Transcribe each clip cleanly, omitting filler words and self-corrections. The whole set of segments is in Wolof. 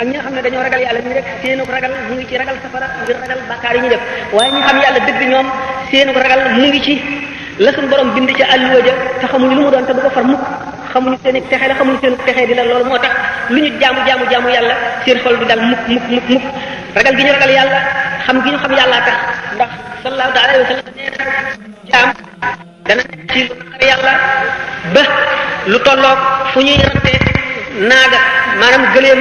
ak ñi nga xam ne dañoo ragal yàlla ñu rek seenu ragal mu ngi ci ragal safara ngir ragal bàkkaar yi ñu def waaye ñi xam yàlla dëgg ñoom seenu ragal mu ngi ci la suñu borom bind ci àlluwa ja te xamuñu lu mu doon te du ko far mukk xamuñu seen texe la xamuñu seen texe di la loolu moo tax lu ñu jaamu yàlla seen xol du dal mukk ragal gi ñu ragal yàlla xam gi ñu xam yàllaa tax ndax sallallahu alayhi wa sallam nee na jaam dana nekk ci lu xare yàlla ba lu tolloog fu ñuy ratte naaga maanaam gëléem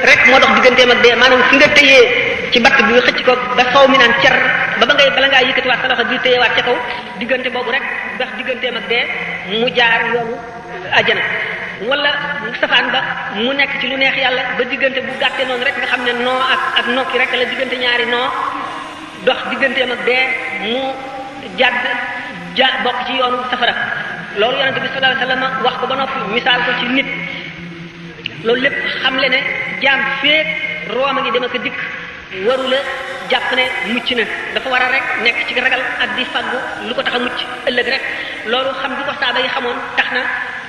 rek moo dox digganteem ak dee maanaam fi nga tëyee ci batt bi nga xëcc ko ba xaw mi naan cer ba bala ngaa yëkkatiwaat sa loxo di tëyewaat ca kaw diggante boobu rek dox digganteem ak dee mu jaar yoonu ajjana wala safaan ba mu nekk ci lu neex yàlla ba diggante bu gàtte noonu rek nga xam ne noo ak nokki rek la diggante ñaari noo dox digganteem ak dee mu bokk ci yoonu safara loolu yonente bi sallallahu alayhi wasallam wax ko ba noppi misaal ko ci nit loolu lépp xam le ne jaam feek room a ngi dem ak dikk waru la jàpp ne mucc na dafa war a rek nekk ci ragal ak di faggu lu ko tax a mucc ëllëg rek loolu xam di ko saaba yi xamoon tax na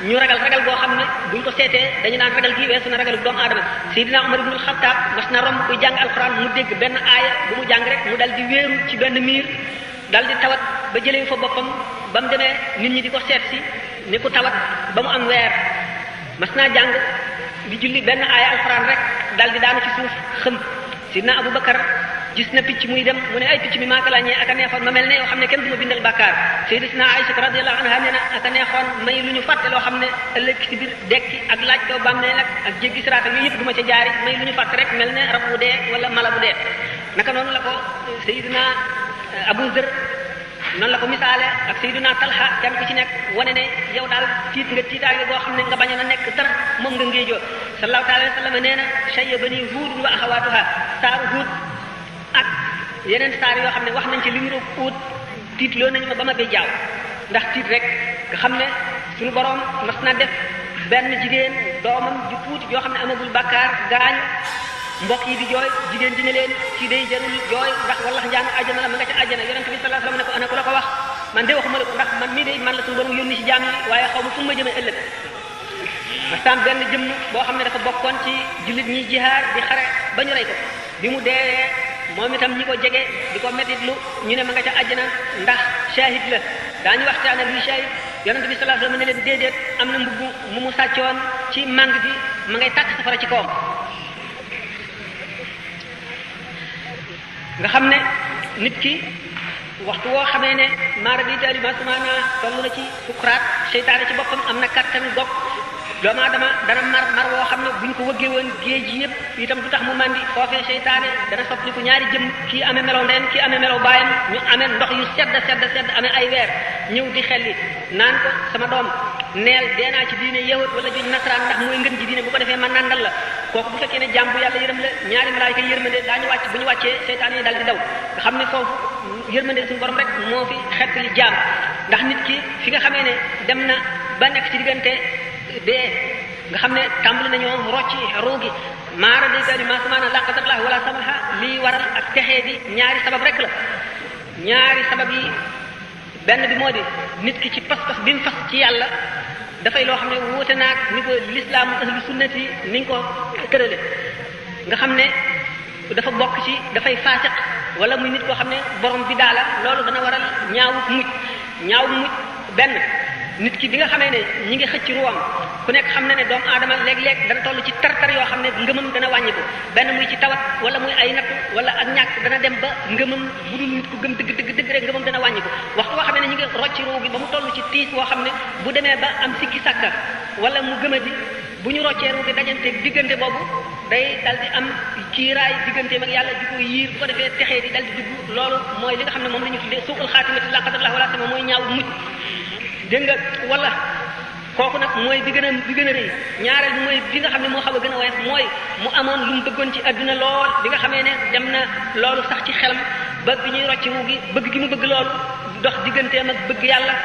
ñu ragal goo xam ne buñ ko seetee dañu naan ragal gi weesu na ragalu doomu aadama Seydina Umar ibn Khattab mas na romb kuy jàng alxuraan mu dégg benn aaya bu mu jàng rek mu dal di wéeru ci benn miir dal di tawat ba jëlee fa boppam ba mu demee nit ñi di ko seet si ni ku tawat ba mu am weer mas naa jàng di julli benn aaya alxuraan rek dal di daanu ci suuf xëm Sidna Abu Bakar gis na picc muy dem mu ne ay picc mi maa ko laajee ak a neexoon ma mel ne yoo xam ne kenn du ma bindal bàkkaar Sayyidatuna Aïcha radiyallahu anha nee na ak a neexoon may lu ñu fàtte loo xam ne ëllëg ci biir dekki ak laaj ko bàmmeel ak jéggi siraat ak yooyu yëpp du ma ca jaari may lu ñu fàtte rek mel ne rab bu dee wala mala bu dee naka noonu la ko Sayyidina Abu Zar noonu la ko misaale ak Sayyidina Talha kenn ku ci nekk wane ne yow daal tiit nga tiitaange boo xam ne nga bañoon a nekk dara moom nga ngéejoo sallallahu alayhi wa sallam nee na shayyabani Huud wa axawaatuha saaru Huud ak yeneen saar yoo xam ne wax nañ ci li mu ut tiitloo nañu ma ba ma bee jaaw ndax tiit rek nga xam ne suñu borom mas na def benn jigéen doomam ju tuuti yoo xam ne amagul bàkkaar gaañ mbokk yi di jooy jigéen ji ne leen ci day jarul jooy ndax wallax njàng àjjana la ma nga ca àjjana yonent bi sallallahu alayhi wasallam ne ko ana ku la ko wax man de waxuma la ko ndax man mii de man la suñu borom yónni ci jaam yi waaye xaw ma fu ma jëmee ëllëg mastaan benn jëmm boo xam ne dafa bokkoon ci jullit ñi jihaar di xare ba ñu rey ko bi mu deewee moom itam ñi ko jege di ko mettitlu ñu ne ma nga ca àjjana ndax shahid la daañu waxtaane luy shahid yonent bi sallallahu alayhi wasallam ne leen déedéet am na mbubb mu mu sàccoon ci màng bi ma ngay tàkk safara ci kawam nga xam ne nit ki waxtu woo xamee ne maara di taali masumana toll na ci sukuraat seytaane ci boppam am na kattan gog doomu aadama dana mar woo xam ne buñ ko wëggee woon géej gi yëpp itam du tax mu mandi foofee seytaane dana soppaliku ñaari jëm kii amee melaw ndeyam kii amee melaw baayam ñu amee ndox yu sedd amee ay weer ñëw di xelli naan ko sama doom neel dee naa ci diine yahut wala juñ nasaraan ndax mooy ngën ji diine bu ko defee man nandal la kooku bu fekkee ne jàmm bu yàlla yërëm la ñaari malaayika yërmande daañu wàcc bu ñu wàccee seytaane yi dal di daw nga xam ne foofu yërmande suñu borom rek moo fi xett li jaam ndax nit ki fi nga xamee ne dem na ba nekk ci diggante dee nga xam ne tàmbali nañoo rocci ruugi maara dégadi ma samaana laqatatlah wala samaha lii waral ak texee di ñaari sabab rek la ñaari sabab yi benn bi moo di nit ki ci pas-pas bi mu fas ci yàlla dafay loo xam ne wuute naag ni ko lislaam ahlu sunnati ni ñu ko tërale nga xam ne dafa bokk ci dafay faasiq wala muy nit koo xam ne borom bi daala loolu dana waral ñaawu mujj benn nit ki bi nga xamee ne ñi ngi xëcc ruwam ku nekk xam na ne doomu aadama léeg-léeg dana toll ci tar-tar yoo xam ne ngëmam dana wàññiku benn muy ci tawat wala muy ay natt wala ak ñàkk dana dem ba ngëmam bu dul nit ku gëm dëgg rek ngëmam dana wàññiku waxtu boo xamee ne ñi ngi rocc ruu gi ba mu toll ci tiis woo xam ne bu demee ba am sikki sàkka wala mu gëma di bu ñu roccee ruu gi dajante diggante boobu day dal di am kiiraay digganteem ak yàlla di ko yiir bu ko defee texee di dal di dugg loolu mooy li nga xam ne moom la ñu tuddee suuqul xaatimati la qadarallah wala sama mooy ñaaw mujj dégg nga wala kooku nag mooy bi gën a rëy ñaareel bi mooy bi nga xam ne moo xaw a gën a woyof mooy mu amoon lu mu bëggoon ci adduna lool bi nga xamee ne dem na loolu sax ci xelam ba bi ñuy rocc wu gi bëgg gi mu bëgg loolu dox digganteem ak bëgg yàlla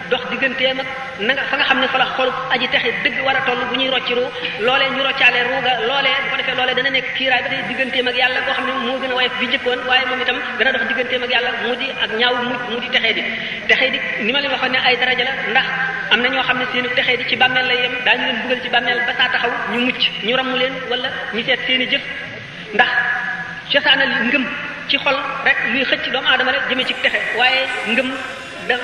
dox digganteem ak na nga fa nga xam ne fa la xol aji texe dëgg war a toll bu ñuy rocc ruu loolee ñu roccaale ruuga loolee bu ko defee loolee dana nekk kiiraay ba tey digganteem ak yàlla boo xam ne moo gën a woyof bi njëkkoon waaye moom itam dana dox digganteem ak yàlla mu di ak ñaaw mu di texee di ni ma leen waxoon ne ay daraja la ndax am na ñoo xam ne seeni texee di ci bàmmeel lay yem daañu leen buggal ci bàmmeel ba saa taxaw ñu mucc ñu ramm leen wala ñu seet seeni jëf ndax cosaanal ngëm ci xol rek luy xëcc doomu aadama rek jëmee ci texe waaye ngëm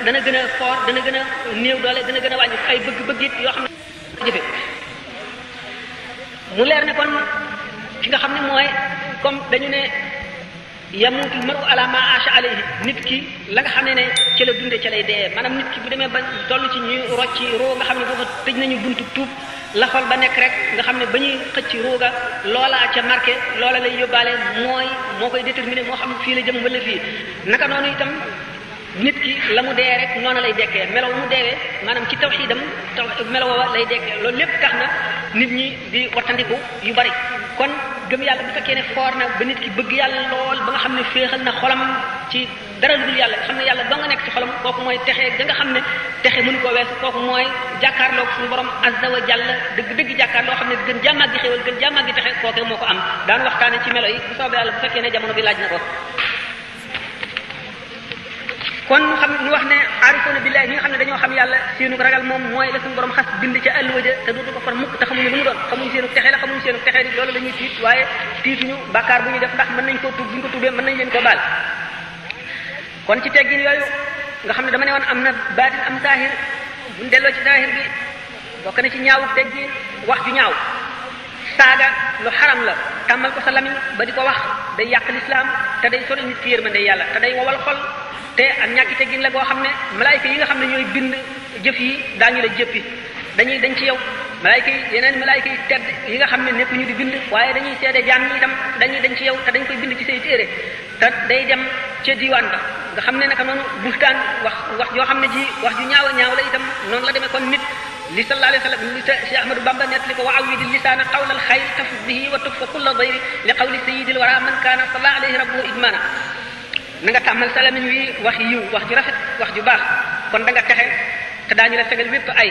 dana gën a fort dana gën a néew doole dana gën a wàññi ay bëgg-bëgg it yoo xam ne jëfe mu leer ne kon ki nga xam ne mooy comme dañu ne yamutul maru ala ma asha alayhi nit ki la nga xam ne ci la dunde ci lay dee maanaam nit ki bu demee ba toll ci ñuy rocci roo nga xam ne foofa tëj nañu buntu tuub la xol ba nekk rek nga xam ne ba ñuy xëcc rooga loolaa ca marqué loola lay yóbbaale moo koy déterminé moo xam fii la jëm wala fii naka noonu itam nit ki la mu dee rek noonu lay dekkee melaw mu deewee maanaam ci tawxiidam melaw wa lay dekkee loolu lépp tax na nit ñi di wattandiku yu bari kon gëm yàlla bu fekkee ne foor na ba nit ki bëgg yàlla lool ba nga xam ne féexal na xolam ci dara lu dul yàlla nga xam ne yàlla doo nga nekk ci xolam kooku mooy texe ga nga xam ne texe mënu koo weesu kooku mooy jàkkaarloog suñu borom azza wa jalla dëgg jàkkaarloo xam ne gën jàmmaag gi xéwal gën jàmmaag gi texe kooke moo ko am daan waxtaane ci melo yi bu soobee yàlla bu fekkee ne jamono bi laaj na ko kon ñu wax ne aarifoona billahi ñi nga xam ne dañoo xam yàlla seenu ragal moom mooy la suñu borom xas bind ca àlluwaja te dootu ko far mukk te xamuñu lu mu doon xamuñu seenu texe la xamuñu seenu texe di loolu la ñuy tiit waaye tiituñu bàkkaar bu ñuy def ndax mën nañ koo tuub bu ñu ko tuubee mën nañ leen koo baal kon ci teggin yooyu nga xam ne dama ne woon am na baatin am saahir buñ delloo ci saahir bi bokk na ci ñaawu teggin wax ju ñaaw saaga lu xaram la tàmmal ko sa lamiñ ba di ko wax day yàq lislaam te day sori nit ki yërmande yàlla te day wowal xol te ak ñàkki teggin la goo xam ne malaayka yi nga xam ne ñooy bind jëf yi daañu la jëppi dañuy dañ ci yow malaayka yi yeneen malaayka yi tedd yi nga xam ne nekk ñu di bind waaye dañuy seede jaam ñi itam dañuy dañ ci yow te dañ koy bind ci say téere te day dem ca diwaan ba nga xam ne naka noonu buxtaan wax yoo xam ne ji wax ju ñaaw la itam noonu la demee kon nit li sallallahu alayhi wa sallam li Cheikh Ahmadou Bamba net li ko wa awidi lisaana qawlal xayr tafus bihi wa tukfa kulla dayri li qawli sayyidil wara man kaana salla alayhi rabbuhu idmana na nga tàmmal sa lamiñ wi wax yiw wax ju rafet wax ju baax kon da nga texe te daañu la fegal wépp ay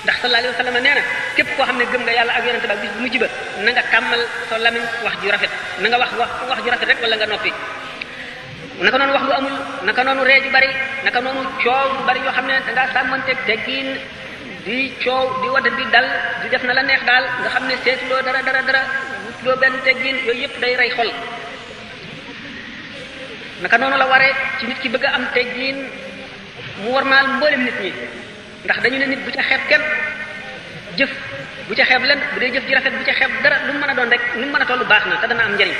ndax sallallahu alayhi wa sallam nee na képp koo xam ne gëm nga yàlla ak yonente ba bis bu mujj ba na nga tàmmal sa lamiñ wax ju rafet na nga wax ju rafet rek wala nga noppi naka noonu wax lu amul naka noonu ree ju bari naka noonu coow lu bari yoo xam ne da ngaa sàmmanteeg teggin di coow di wadda di dal di def na la neex daal nga xam ne seetuloo dara wutloo benn teggin yooyu yëpp day rey xol naka noonu la waree ci nit ki bëgg a am teggin mu war maal mboolem nit ñi ndax dañu ne nit bu ca xeeb kenn jëf bu ca xeeb len bu dee jëf ji rafet bu ca xeeb dara lu mu mën a doon rek lu mu mën a tollu baax na te dana am njëriñ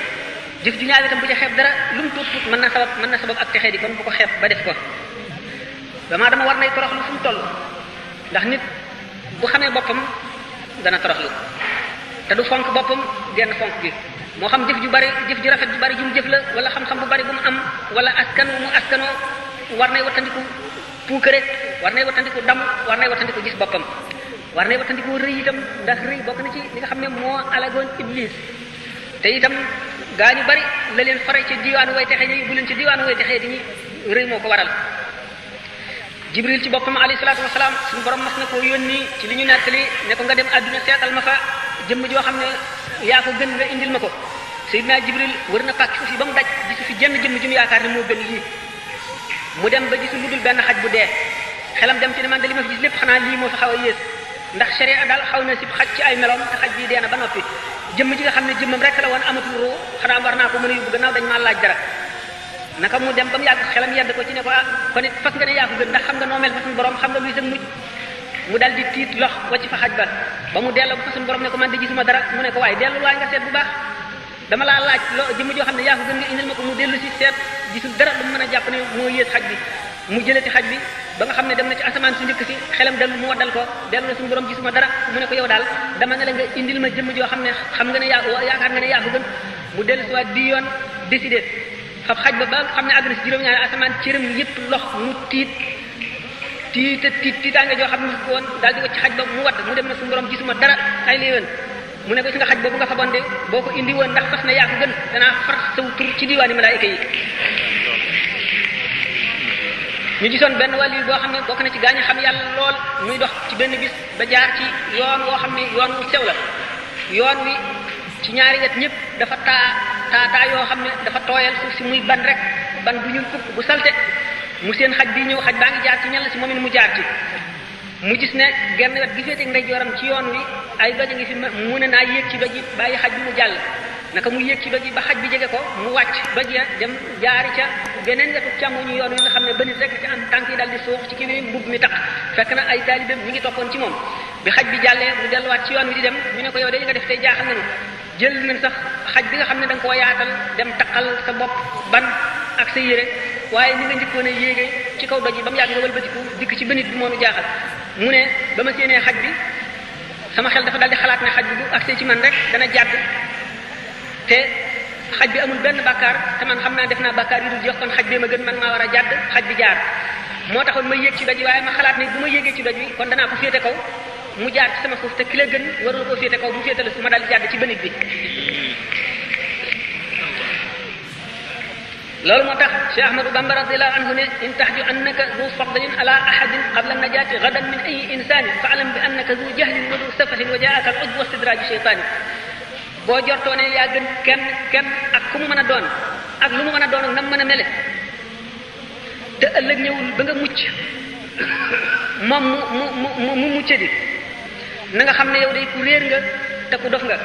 jëf ju ñaaw itam bu ca xeeb dara lu mu tuut mën na sabab ak texee di kon bu ko xeeb ba def ko dama war nay toroxlu fu mu toll ndax nit bu xamee boppam dana toroxlu te du fonk boppam genn fonk gi moo xam jëf ju bari jëf ju rafet ju bari ju mu jëf la wala xam-xam bu bari bu mu am wala askan mu askanoo war nay wattandiku puukare war nay wattandiku dam war nay wattandiku gis boppam war nay wattandiku rëy itam ndax rëy bokk na ci li nga xam ne moo alagoon iblis te itam gaa ñu bari la leen fare ci diwaanu way texee ñi bu leen ci diwaanu way texee di ñu rëy moo ko waral jibril ci boppam alayhi salaatu wasalaam suñu borom mas na koo yónni ci li ñu nettali ne ko nga dem àdduna seetal ma fa jëmm joo xam ne yaa ko gën nga indil ma ko Seydina Jibril wër na pàkk fi ba mu daj gisu fi jenn jëmm jum yaakaar ne moo gën lii mu dem ba gisu lu dul benn xaj bu dee xelam dem ci ne man de li ma fi gis lépp xanaa lii moo fi xaw a yées ndax sharia daal xaw na si xaj ci ay meloom te xaj bii dee na ba noppi jëmm ji nga xam ne jëmmam rek la woon amatul ruu xanaa war naa ko mën a yóbbu gannaaw dañ maa laaj dara naka mu dem ba mu yàgg xelam yedd ko ci ne ko ah kon it fas nga ne yaa ko gën ndax xam nga noo mel fa suñu borom xam nga luy sëg mujj mu dal di tiit lox wacc fa xaj ba mu delloo fa suñu borom ne ko man de gisuma dara mu ne ko waaye dellu waay nga seet bu baax dama laa laaj loo jëmm joo xam ne yaa ko gën nga indil ma ko mu dellu si seet gisul dara lu mu mën a jàpp ne moo yées xaj bi mu jëlati xaj bi ba nga xam ne dem na ci asamaan su njëkk si xelam dellu mu waddal ko dellu na suñu borom gisuma dara mu ne ko yow daal dama ne la nga indil ma jëmm joo xam ne xam nga ne yaakaar nga ne yaa ko gën mu dellu si waat di yoon décidé fab xaj ba nga xam ne àgg na si juróom-ñaari asamaan cëram yëpp lox mu tiitaange joo xam ne ko woon daal di wacc xaj ba mu wadd mu dem na suñu borom gisuma dara ay léewén mu ne ko si nga xaj boobu nga faboon de boo ko indi woon ndax fas na yaa ko gën danaa far saw tur ci diwaani malaayika yi ñu gisoon benn wàll yi boo xam ne bokk na ci gaañu xam yàlla lool muy dox ci benn bis ba jaar ci yoon woo xam ne yoon wu sew la yoon wi ci ñaari wet ñëpp dafa taa yoo xam ne dafa tooyal suuf si muy ban rek ban bu ñuul fukk bu salte mu seen xaj bi ñëw xaj baa ngi jaar ci ñal si moom it mu jaar ci mu gis ne genn wet gi féete ndeyjooram ci yoon wi ay doj a ngi fi mu ne naa yéeg ci doj yi bàyyi xaj bi mu jàll naka mu yéeg ci doj yi ba xaj bi jege ko mu wàcc doj ya dem jaari ca beneen wetu càmmoñu yoon wi nga xam ne ba nit rek ci am tànk yi daal di suux ci kii bi mbubb mi tax fekk na ay taalibeem ñi ngi toppoon ci moom bi xaj bi jàllee mu delluwaat ci yoon wi di dem ñu ne ko yow de nga def tey jaaxal nañu jël nañ sax xaj bi nga xam ne da nga koo yaatal dem taqal sa bopp ban ak sa yére waaye ni nga njëkkoon a yéege ci kaw doj yi ba mu yàgg nga wëlbatiku dikk ci bënit bi moo nu jaaxal mu ne ba ma séenee xaj bi sama xel dafa daal di xalaat ne xaj bi bu agsee ci man rek dana jàdd te xaj bi amul benn bàkkaar te man xam naa def naa bàkkaar yu dul jox kon xaj bee ma gën man maa war a jàdd xaj bi jaar moo taxoon ma yéeg ci doj yi waaye ma xalaat ne bu ma yéegee ci doj wi kon danaa ko féete kaw mu jaar ci sama suuf te ki la gën warul koo féete kaw bu féete la suuf ma daal di jàdd ci bënit bi loolu moo tax Cheikh Ahmadou Bamba radiyallahu anhu ne in tahju annaka du fadlin ala ahadin qabla najati gadan min ayi insani fa'lam bi annaka du jahlin wa du safahin wa jaaka al-ujb wa istidraju shaytani boo jortoo ne yaa gën kenn ak ku mu mën a doon ak lu mu mën a doon ak nam mën a mele te ëllëg ñëwul ba nga mucc moom mu mucce di na nga xam ne yow day ku réer nga te ku dof nga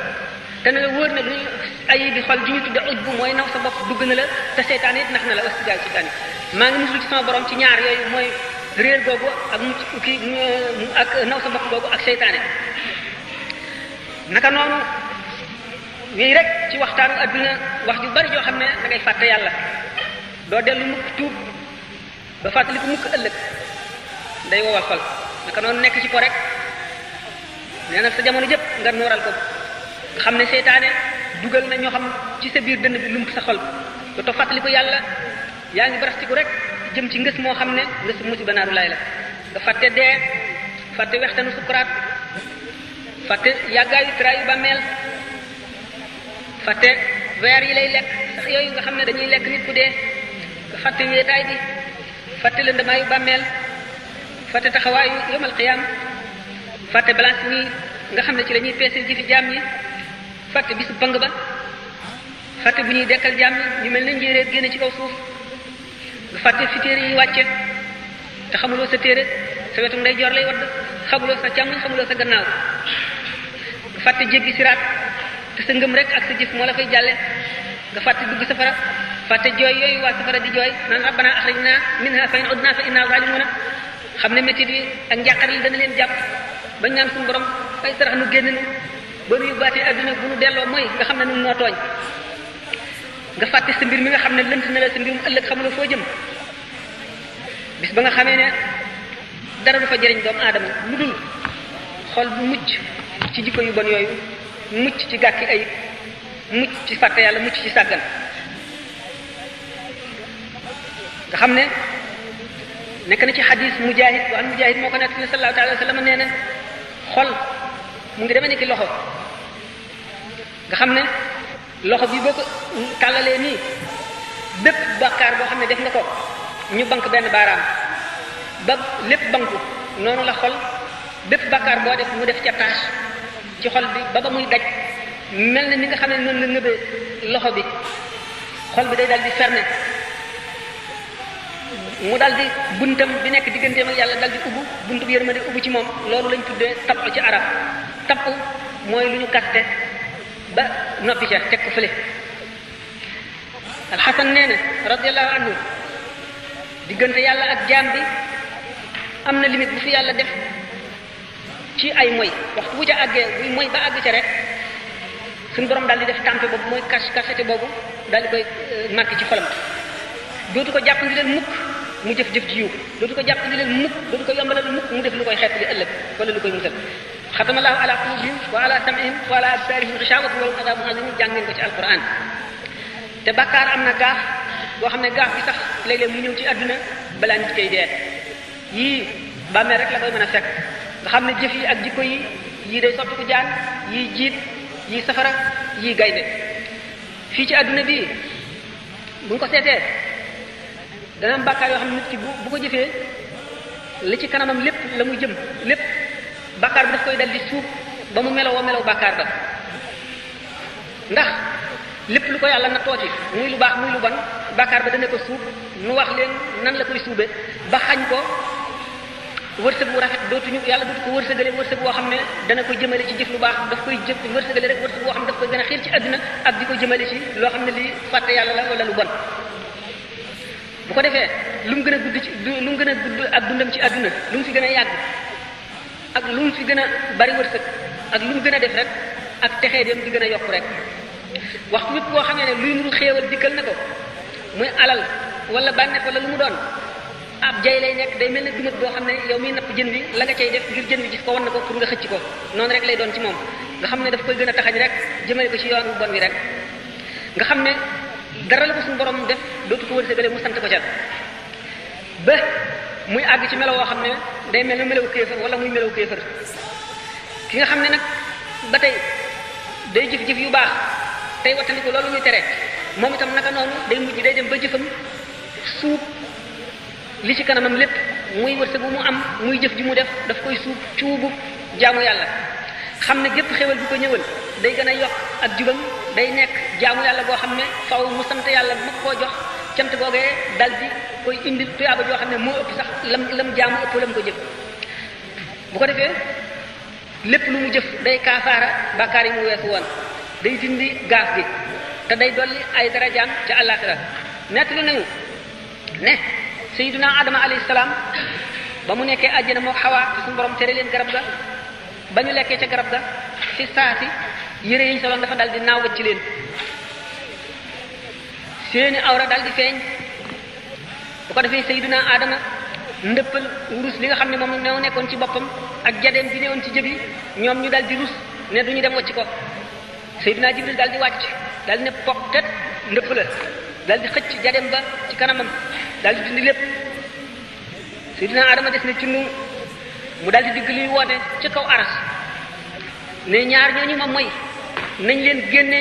te na la wóor ne lu ay bi xol ji ñu tudde ujbu mooy naw sa bopp dugg na la te seytaane it nax na la wastijaal seytaane maa ngi musul ci sama borom ci ñaar yooyu mooy réer googu ak mucc kii ak naw sa bopp googu ak seytaane naka noonu wéy rek ci waxtaanu adduna wax ju bari joo xam ne da ngay fàtte yàlla doo dellu mukk tuub ba fàttali ko mukk ëllëg day wowal xol naka noonu nekk ci po rek nee na sa jamono jëpp nga nooral ko xam ne seytaane dugal na ñoo xam ci sa biir dënn bi lump sa xol dootoo fàttali ko yàlla yaa ngi barastiku rek jëm ci ngës moo xam ne ngës musiba naaru laay la nga fàtte dee fàtte wextanu sukuraat fàtte yàggaayu traayu bàmmeel fàtte weer yi lay lekk sax yooyu nga xam ne dañuy lekk nit ku dee nga fàtte wéetaay bi fàtte lëndamaayu bàmmeel fàtte taxawaayu yomal xiyaam fàtte balance nii nga xam ne ci la ñuy peese ji fi jaam ñi fàtte bisu pang ba fàtte bu ñuy dekkal jaam ñi ñu mel ne njéeréer génne ci kaw suuf nga fàtte fi téere yi wàcce te xamuloo sa téere sa wetu ndeyjoor lay wadd xamuloo sa càmmoñ xamuloo sa gannaaw nga fàtte jéggi siraat te sa ngëm rek ak sa jëf moo la fay jàlle nga fàtte dugg safara fàtte jooy yooyu waa safara di jooy naan rabbana axrijna minha fa in udna fa inna zalimuna xam ne métit yi ak njàqar yi dana leen jàpp bañ naan suñu borom ay sarax nu génn nu ba nu yóbbaatee adduna bu nu delloo mooy nga xam ne nun noo tooñ nga fàtte sa mbir mi nga xam ne lënt na la sa mbirum ëllëg xamuloo foo jëm bis ba nga xamee ne dara du fa jëriñ doomu aadama lu dul xol bu mucc ci jikko yu bon yooyu mucc ci gàkki ayib mucc ci fàtte yàlla mucc ci sàggan nga xam ne nekk na ci xadis mujahid wa an mujahid moo ko nekk ni sallallahu alayhi wa sallam nee na xol mu ngi demee ni ki loxo nga xam ne loxo bi boo ko tàllalee nii bépp bàkkaar boo xam ne def nga ko ñu bank benn baaraam ba lépp banku noonu la xol bépp bàkkaar boo def mu def ca tâche ci xol bi ba muy daj mel na ni nga xam ne noonu la ngëbee loxo bi xol bi day dal di fermé mu dal di buntam bi nekk digganteem ak yàlla dal di ubbu buntu bi yërmande ubbu ci moom loolu lañ tuddee tapp ci arab tapp mooy lu ñu kaste ba noppi ca teg ko fële alxasan nee na radiallahu anhu diggante yàlla ak jaam bi am na limite bu fi yàlla def ci ay moy waxtu bu ca àggee buy moy ba àgg ca rek suñu borom daal di def tàmpe boobu mooy kasete boobu daal di koy marqué ci xolam dootu ko jàpp ndi leen mukk mu jëf-jëf ci yiw dootu ko jàpp ndi leen mukk dootu ko yombalal mukk mu def lu koy xeet li ëllëg wala lu koy musal xatamallahu ala qulubihim wa ala sam'ihim wa ala absarihim ghishawatun wa lahum adhabun azim jàng ngeen ko ci alquran te bàkkaar am na gaaf boo xam ne gaaf bi sax léeg-léeg mu ñëw ci àdduna balaa nit koy dee yii bàmmeel rek la koy mën a fekk nga xam ne jëf yi ak jikko yi yii day soppi ko jaan yii jiit yii safara yii gaynde fii ci àdduna bii bu nga ko seetee dana am bàkkaar yoo xam ne nit ki bu ko jëfee li ci kanamam lépp la muy jëm lépp bàkkaar bi daf koy dal di suuf ba mu meloo melaw bàkkaar ba ndax lépp lu ko yàlla na tooti muy lu baax muy lu bon bàkkaar ba dana ko suuf nu wax leen nan la koy suube ba xañ ko wërsëg bu rafet dootuñu yàlla dootu ko wërsëgale wërsëg boo xam ne dana ko jëmale ci jëf lu baax daf koy jëf wërsëgale rek wërsëg boo xam ne daf koy gën a xiir ci àdduna ak di ko jëmale ci loo xam ne lii fàtte yàlla la wala lu bon bu ko defee lu mu gën a gudd ci lu mu gën a gudd ak dundam ci àdduna lu mu fi gën a yàgg ak lu mu fi gën a bari wërsëg ak lu mu gën a def rek ak texee dem di gën a yokk rek waxtu wépp boo xam ne luy nuru xéewal dikkal na ko muy alal wala bànneex wala lu mu doon ab jay lay nekk day mel ne dumat boo xam ne yow miy napp jën wi la nga cay def ngir jën wi gis ko wan na ko pour nga xëcc ko noonu rek lay doon ci moom nga xam ne daf koy gën a taxañ rek jëmale ko ci yoon bon wi rek nga xam ne dara la ko suñu borom def dootu ko wërsëgale mu sant ko ca ba muy àgg ci melo woo xam ne day mel ne melaw kéefër wala muy melaw kéefër ki nga xam ne nag ba tey day jëf-jëf yu baax tey wattandiku loolu ñuy tere moom itam naka noonu day mujj day dem ba jëfam suub li ci kanamam lépp muy wërsëg bu mu am muy jëf ji mu def daf koy suub cuubu jaamu yàlla xam ne gépp xéwal bi ko ñëwal day gën a yokk ak jubam day nekk jaamu yàlla boo xam ne faw mu sant yàlla mag koo jox cant googee dal di koy indi tuyaaba joo xam ne moo ëpp sax lam jaamu ëpp lam ko jëf bu ko defee lépp lu mu jëf day kaafaara bàkkaar yi mu weesu woon day dindi gaaf gi te day dolli ay darajaam ca àllaaxira nett lu nañu ne sayyiduna adama alayhi salaam ba mu nekkee àjjana moo xawaa te suñu borom tere leen garab ga ba ñu lekkee ca garab ga ci saasi yére yi ñu soloon dafa dal di naaw wacc leen seeni awra dal di feeñ bu ko defee sayyiduna adama ndëppal wurus li nga xam ne moom new nekkoon ci boppam ak jadeem bi newoon ci jëbi ñoom ñu dal di rus ne duñu dem wacc ko sayyiduna jibril dal di wàcc dal di ne poqet ndëpp la dal di xëcc jadeem ba ci kanamam dal di dindi lépp sayyiduna adama des na ci nu mu dal di digg luy woote ci kaw aras ne ñaar ñooñu ma mooy nañ leen génne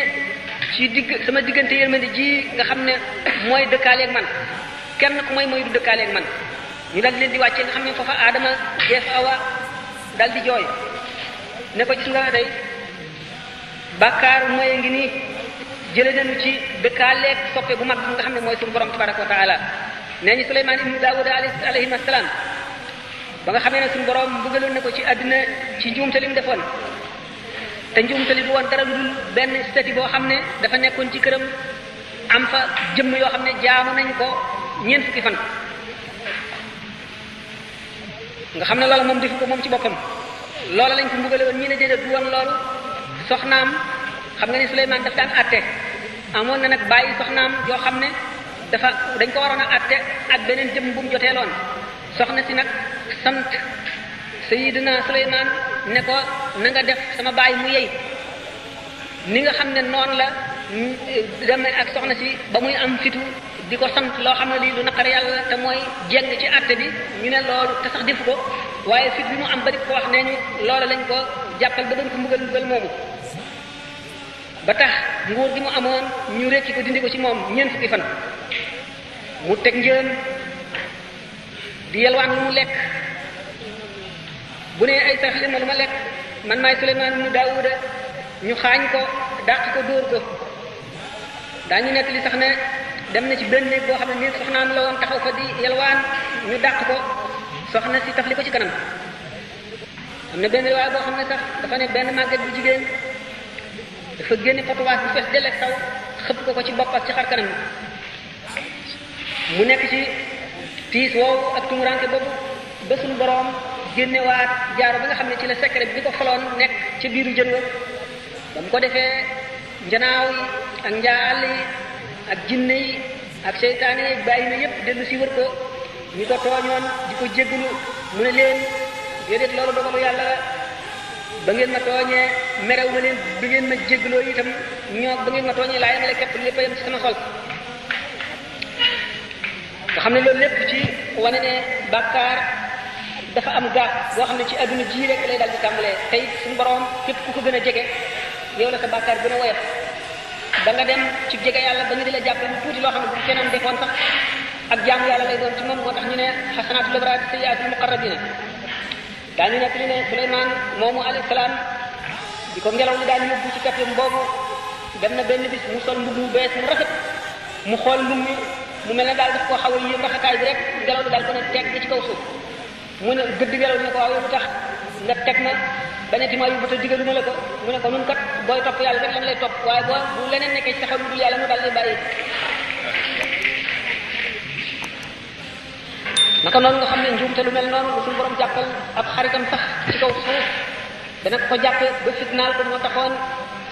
ci digg sama diggante yërmande ji nga xam ne mooy dëkkaaleeg man kenn ku mooy du dëkkaaleeg man ñu dal di leen di wàccee nga xam ne foofa aadama jeef awa dal di jooy ne ko gis nga tey bàkkaar mooy ngi nii jële nañu ci dëkkaaleeg soppe bu mag bi nga xam ne mooy suñu borom tabaraka wa taala nee ñu Suleymaan ibnu Daawuda alayhi salaam ba nga xamee ne suñu borom bëggaloon na ko ci àddina ci njuumte li mu defoon te njuumte li bu woon dara lu dul benn statue boo xam ne dafa nekkoon ci këram am fa jëmm yoo xam ne jaamu nañ ko ñeent fukki fan nga xam ne loola moom defu ko moom ci boppam loola lañ ko mbugale woon ñi ne déedéet du woon loolu soxnaam xam nga ne Suleymaan daf daan àtte amoon na nag bàyyi soxnaam yoo xam ne dañ ko waroon a àtte ak beneen jëmm bu mu joteeloon soxna si nag sant Sayyidina Suleymaan ne ko na nga def sama baay mu yey ni nga xam ne noonu la dem ak soxna si ba muy am fitu di ko sant loo xam ne lii lu naqar yàlla te mooy jeng ci àtte bi ñu ne loolu te sax defu ko waaye fit bi mu am ba di ko wax nee ñu loolu lañ ko jàppal ba doon ko mbugal moomu ba tax nguur gi mu amoon ñu rekki ko dindi ko ci moom ñeent fukki fan mu teg njëen di yelwaan lu mu lekk bu ne ay sarax ma lu ma lekk man maay Suleymaan ibnu Daawuda ñu xaañ ko dàq ko dóor ko daañu nekk li sax ne dem na ci benn néeg boo xam ne néeg soxnaam la woon taxaw fa di yelwaan ñu dàq ko soxna si tafli ko ci kanam am na benn waaye boo xam ne sax dafa ne benn màgget bu jigéen dafa génne potuwaas bu fees dell ak taw xëpp ko ci bopp ak ci xar kanam mu nekk ci tiis woowu ak tumuranke boobu ba suñu boroom génnewaat jaaro ba nga xam ne ci la secret bi ko faloon nekk ci biiru jën wa ba mu ko defee njanaaw yi ak njaal yi ak jinne yi ak seytaane yi bàyyi na yépp dellu si wër ko ñu ko tooñoon di ko jéggalu mu ne leen déedéet loolu dogalu yàlla la ba ngeen ma tooñee merew ma leen bi ngeen ma jéggaloo itam ñoo ba ngeen ma tooñee laa yemale képp lépp a yem ci sama xol nga xam ne loolu lépp ci wane ne bàkkaar dafa am gaaf boo xam ne ci adduna ji rek lay dal di tàmbalee tey suñu borom képp ku ko gën a jege yow la sa bàkkaar gën a woyof da nga dem ci jege yàlla ba ñu di la jàppale lu tuuti loo xam ne bu keneen defoon sax ak jaamu yàlla lay doon ci moom moo tax ñu ne xasanaatul abraar sayyiaatul muqarrabiina daañu nekk li ne Suleymaan moomu alayhi salaam di ko ngelaw li daañu yóbbu ci kappam boobu dem na benn bis mu sol mbubb mu bees mu rafet mu xool mbubb mi mu mel ne daal daf koo xaw a yéem rafetaay bi rek ngelaw li daal ko ne teg ci kaw suuf mu ne gëdd ngelaw ne ko waaw lu tax nga teg ma bañati ma yóbbu te digaluma la ko mu ne ko nun kat booy topp yàlla rek lan lay topp waaye boo bu leneen nekkee ci sa xel lu dul yàlla mu daal lay bàyyi. naka noonu nga xam ne njuumte lu mel noonu lu suñu borom jàppal ab xaritam sax ci kaw suuf dana ko jàppe ba fitnaal ko moo taxoon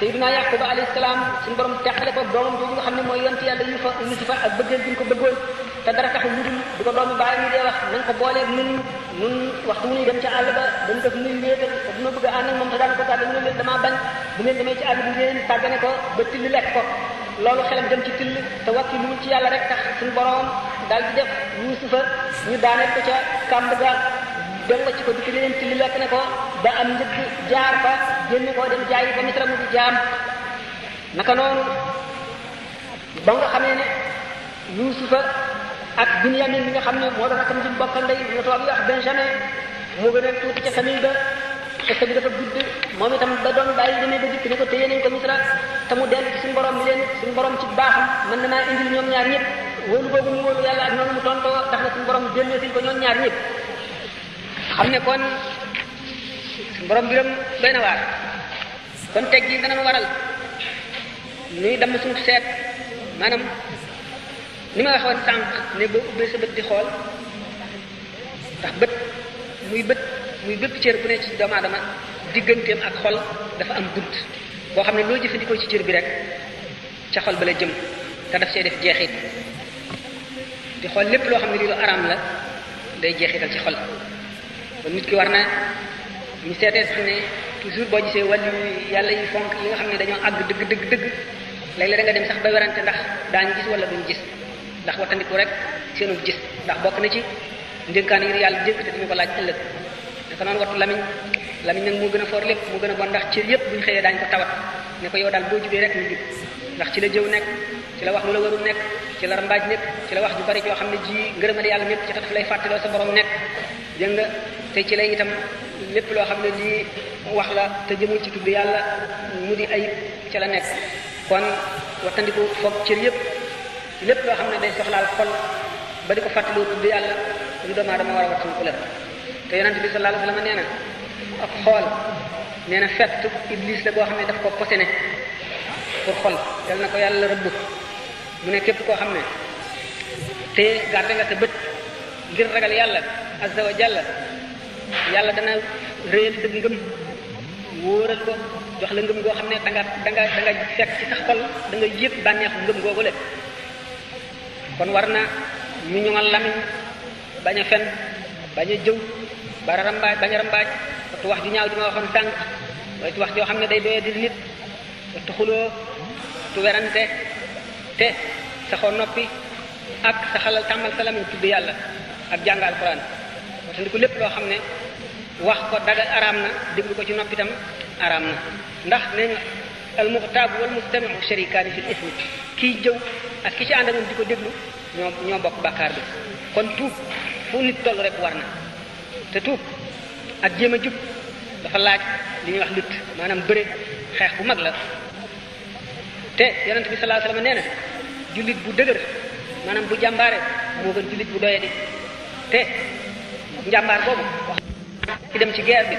Sayyidina Yaquba alayhi salaam suñu borom teqale ko doomam jooju nga xam ne mooy yonent yàlla Yusufa ak bëggeel bi ñu ko bëggoon te dara taxul lu dul di ko doomu bàyyi ñu dee wax nañ ko booleeg nun waxtu mu ñuy dem ca àll ba dañ def nuy wéetal te dina bëgg a ànd ak moom te daan ko tàgge mu ne leen damaa bañ bu ngeen demee ci àll bi ngeen tàggane ko ba till lekk ko loolu xelam dem ci till te wakki lu ci yàlla rek tax suñu borom daal di def Yusufa ñu daaneel ko ca kàmb ga dem ci ko dikk leen till lekk ne ko ba am njëkk jaar fa génne ko dem jaayi ba Misra mu di jaam naka noonu ba nga xamee ne Yusufa ak Binyamin mi nga xam ne moo doon rakam ji bokkal ndey ñu tubaab yi wax Benjamin moo gën a tuuti ca famille ba te bi dafa gudd moom itam ba doon bàyyi demee ba dikk ne ko téye nañ ko Misra te mu dellu ci suñu borom mi leen suñu borom ci baaxam mën na maa indil ñoom ñaar ñëpp wóolu boobu mu wóolu yàlla ak noonu mu tontoo tax na suñu borom génneesil ko ñoom ñaar ñëpp xam ne kon suñu borom biram doy na waar kon teg gi dana waral nuy dem suñu seet maanaam ni ma waxoon sànq ne boo ubbee sa bët di xool ndax bët muy bépp cër bu ne ci doomu aadama digganteem ak xol dafa am bunt boo xam ne loo jëfandikoo ci cër bi rek ca xol ba la jëm te daf see def jeexit di xool lépp loo xam ne lii lu araam la day jeexital ci xol kon nit ki war na ñu seetee sax ne toujours boo gisee wàllu yàlla yi fonk yi nga xam ne dañoo àgg dëgg léeg-léeg da nga dem sax ba werante ndax daañu gis wala duñu gis ndax wattandiku rek seenu gis ndax bokk na ci ndénkaan yi yàlla dénk te dañu ko laaj ëllëg naka noonu wattu lamiñ nag moo gën a foor lépp moo gën a bon ndax cër yépp buñu xëyee daañu ko tawat ne ko yow daal boo jubee rek mu jub ndax ci la jëw nekk ci la wax lu la warul nekk ci la rambaaj nekk ci la wax ju bari joo xam ne ji ngërëmal yàlla nekk ci tax lay fàttaloo sa borom nekk dégg nga te ci lay itam lépp loo xam ne lii wax la te jëmul ci tudd yàlla mu di ayib ca la nekk kon wattandiku foog cër yépp lépp loo xam ne day soxlaal xol ba di ko fàttaloo tudd yàlla lu doomu aadama war a wattandiku la te yonent bi sallallahu alayhi wasallam nee na ak xool nee na fett iblis la boo xam ne daf ko posene pour xol yal na ko yàlla rëbb mu ne képp koo xam ne te garde nga sa bët ngir ragal yàlla azza wa jalla yàlla dana réel dëgg ngëm wóoral ko jox la ngëm goo xam ne da nga fekk ci sa xol da nga yëg bànneexu ngëm googu le kon war na ñu ñoŋal lamiñ bañ a fen bañ a jëw bañ a rambaaj wattu wax ju ñaaw ji ma waxoon tànk wattu wax joo xam ne day doye di nit wattu xuloo wattu werante te saxoo noppi ak sa xalal tàmmal sa lamiñ tudd yàlla ak jàng alquran wattu ndiku lépp loo xam ne wax ko daga araam na déglu ko ci noppi tam araam na ndax nee nga al muxtaabu wal mustami'u sharikaani fil ismi kii jëw ak ki ci ànd ak moom di ko déglu ñoo bokk bàkkaar bi kon tuub fu nit toll rek war na te tuub ak jéem a jub dafa laaj li ñuy wax lutte maanaam bëre xeex bu mag la te yonent bi sallallahu alayhi wasallam nee na jullit bu dëgër maanaam bu jàmbaare moo gën jullit bu doyadi te njàmbaar boobu wax ci dem ci guerre bi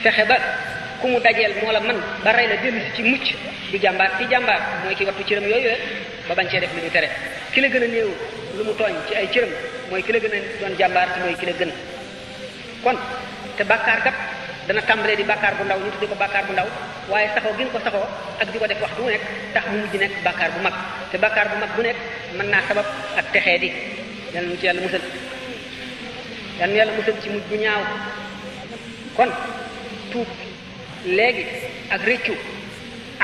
fexe ba ku mu dajeel moo la man ba rey la dellu si ci mucc du jàmbaar ci jàmbaar mooy ki wattu cëram yooyu ba bañ cee def lu ñu tere ki la gën a néew lu mu tooñ ci ay cëram mooy ki la gën a doon jàmbaar ci mooy ki la gën kon te bàkkaar kat dana tàmbalee di bàkkaar bu ndaw ñu tudde ko bàkkaar bu ndaw waaye saxoo gën ko saxoo ak di ko def waxtu bu nekk tax mu mujj nekk bàkkaar bu mag te bàkkaar bu mag bu nekk mën naa sabab ak texee di yàlla mu ci yàlla musal yàlla yàlla musal ci mujj bu ñaaw kon tuub léegi ak réccu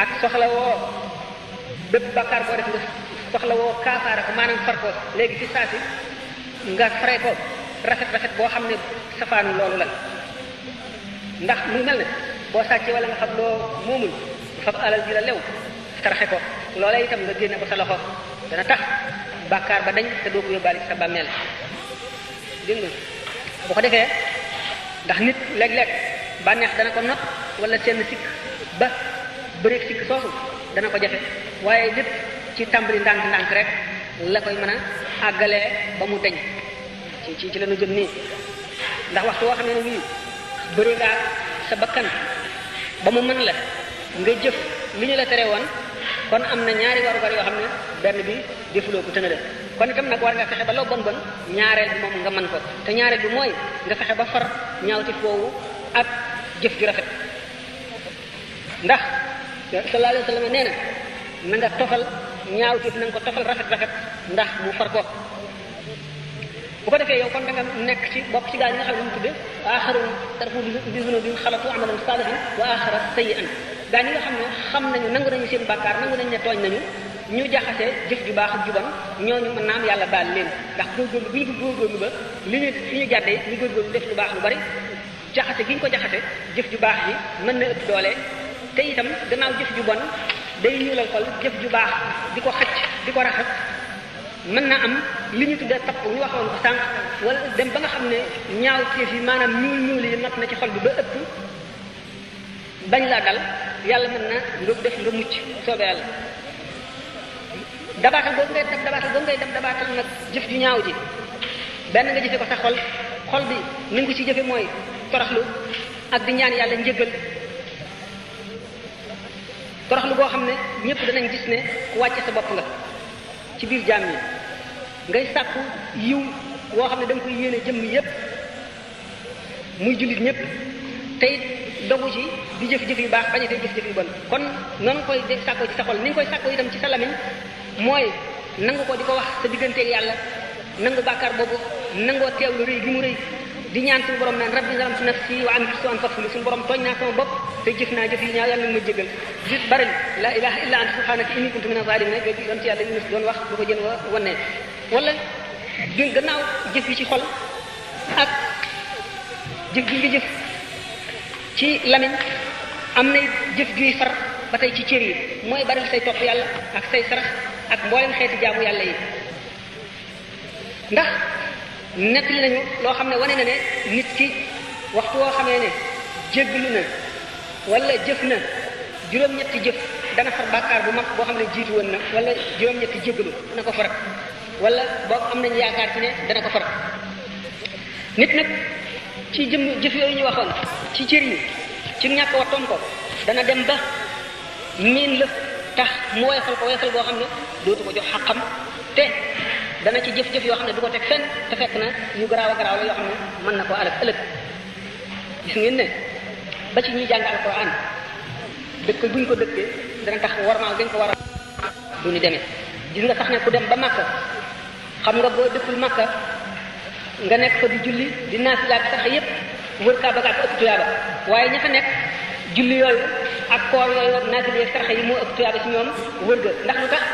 ak soxlawoo bépp bàkkaar boo def nga soxlawoo kaafaara ko maanaam far ko léegi ci saa si nga fare ko rafet boo xam ne safaanu loolu la ndax mu mel ne boo sàccee wala nga xam loo moomul fab alal ji la lew saraxe ko loola itam nga génne ko sa loxo dana tax bàkkaar ba dañ te doo ko yóbbaale sa bàmmeel dégg nga bu ko defee ndax nit léeg-léeg bànneex dana ko not wala seen sikk ba bëreeg sikk soosu dana ko jafe waaye lépp ci tàmbali ndànk-ndànk rek la koy mën a àggalee ba mu deñ ci la ñu jëm nii ndax waxtu woo xam ne wii bëri ngaa sa bakkan ba mu mën la nga jëf li ñu la tere woon kon am na ñaari warugar yoo xam ne benn bi defuloo ko tëna la kon itam nag war nga fexe ba loo bon bon ñaareel bi moom nga mën ko te ñaareel bi mooy nga fexe ba far ñaawti foofu ak jëf ju rafet ndax sallallahu alayhi wa sallam nee na nga tofal ñaawti na nga ko tofal rafet ndax mu far ko bu ko defee yow kon da nga nekk ci bokk ci gaa yi nga xam ne ñu tudde axarun tarfu bi zunubin xalatu amalan salihan wa axara sayyi'an gaa ñi nga xam ne xam nañu nangu nañu seen bàkkaar nangu nañu ne tooñ nañu ñu jaxase jëf ju baax ak ju bon ñooñu mën naa am yàlla baal leen ndax góorgóorlu bi ñu ko góorgóorlu ba li ñu fi ñu jàddee ñu góorgóorlu def lu baax lu bari jaxase gi ñu ko jaxase jëf ju baax yi mën na ëpp doole te itam gannaaw jëf ju bon day ñuulal xol jëf ju baax di ko xëcc di ko raxas mën na am li ñu tuddee tapp ñu waxoon ko sànq wala dem ba nga xam ne ñaaw teef yi maanaam ñuul yi not na ci xol bi ba ëpp bañ laa dal yàlla mën na nga def nga mucc soobee yàlla dabaatal boobu ngay dem dabaatal nag jëf ju ñaaw ji benn nga jëfe ko sa xol bi ni nga ko ci jëfe mooy toroxlu ak di ñaan yàlla njëggal toroxlu boo xam ne ñëpp danañ gis ne ku wàcce sa bopp nga ci biir jaam yi ngay sàkku yiw woo xam ne da nga koy yéene jëmm yépp muy jullit ñëpp tey dogu ci di jëf-jëf yu baax bañ a tey jëf-jëf yu bon kon noonu koy sàkkoo ci sa xol ni nga koy sàkkoo itam ci sa lamiñ mooy nangu ko di ko wax sa digganteeg yàlla nangu bàkkaar boobu nangoo teewlu rëy gi mu rëy di ñaan suñu borom naan rabbi zalamtu nafsi wa amiltu su'an faghfirli suñu borom tooñ naa sama bopp te jëf naa jëf yi ñaaw yàlla ma jégal di bari la ilaha illa anta subhanaka inni kuntu minaz zalimin ne léegi doon ci yàlla Yunus doon wax bu ko jën wane wala gannaaw jëf yi ci xol ak jëf gi nga jëf ci lamiñ am na jëf juy far ba tey ci cër yi mooy bari say topp yàlla ak say sarax ak mboolem xeeti jaamu yàlla yi ndax nettali nañu loo xam ne wane na ne nit ki waxtu woo xamee ne jéggalu na wala jëf na juróom-ñetti jëf dana far bàkkaar bu mag boo xam ne jiitu woon na wala juróom-ñetti jéggalu dana ko far wala boo am nañu yaakaar ci ne dana ko far nit nag ci jëf yooyu ñu waxoon ci cër yi ci ñàkk wattoon ko dana dem ba miin la tax mu woyofal ko woyofal boo xam ne dootu ko jox xaqam te dana ci jëf-jëf yoo xam ne du ko teg fenn te fekk na yu garaaw a garaaw la yoo xam ne mën na koo alal ëllëg gis ngeen ne ba ci ñuy jàng alquran dëkk buñ ko dëkkee dana tax warmaal dañ ko war a du ñu demee gis nga sax ne ku dem ba Makka xam nga boo dëkkul Makka nga nekk fa di julli di naafila ak sax yépp wër Kaaba ga ak ëpp tuyaaba waaye ña fa nekk julli yooyu ak koor yooyu naafila ak sarxe yi moo ëpp tuyaaba ci ñoom wër ga ndax lu tax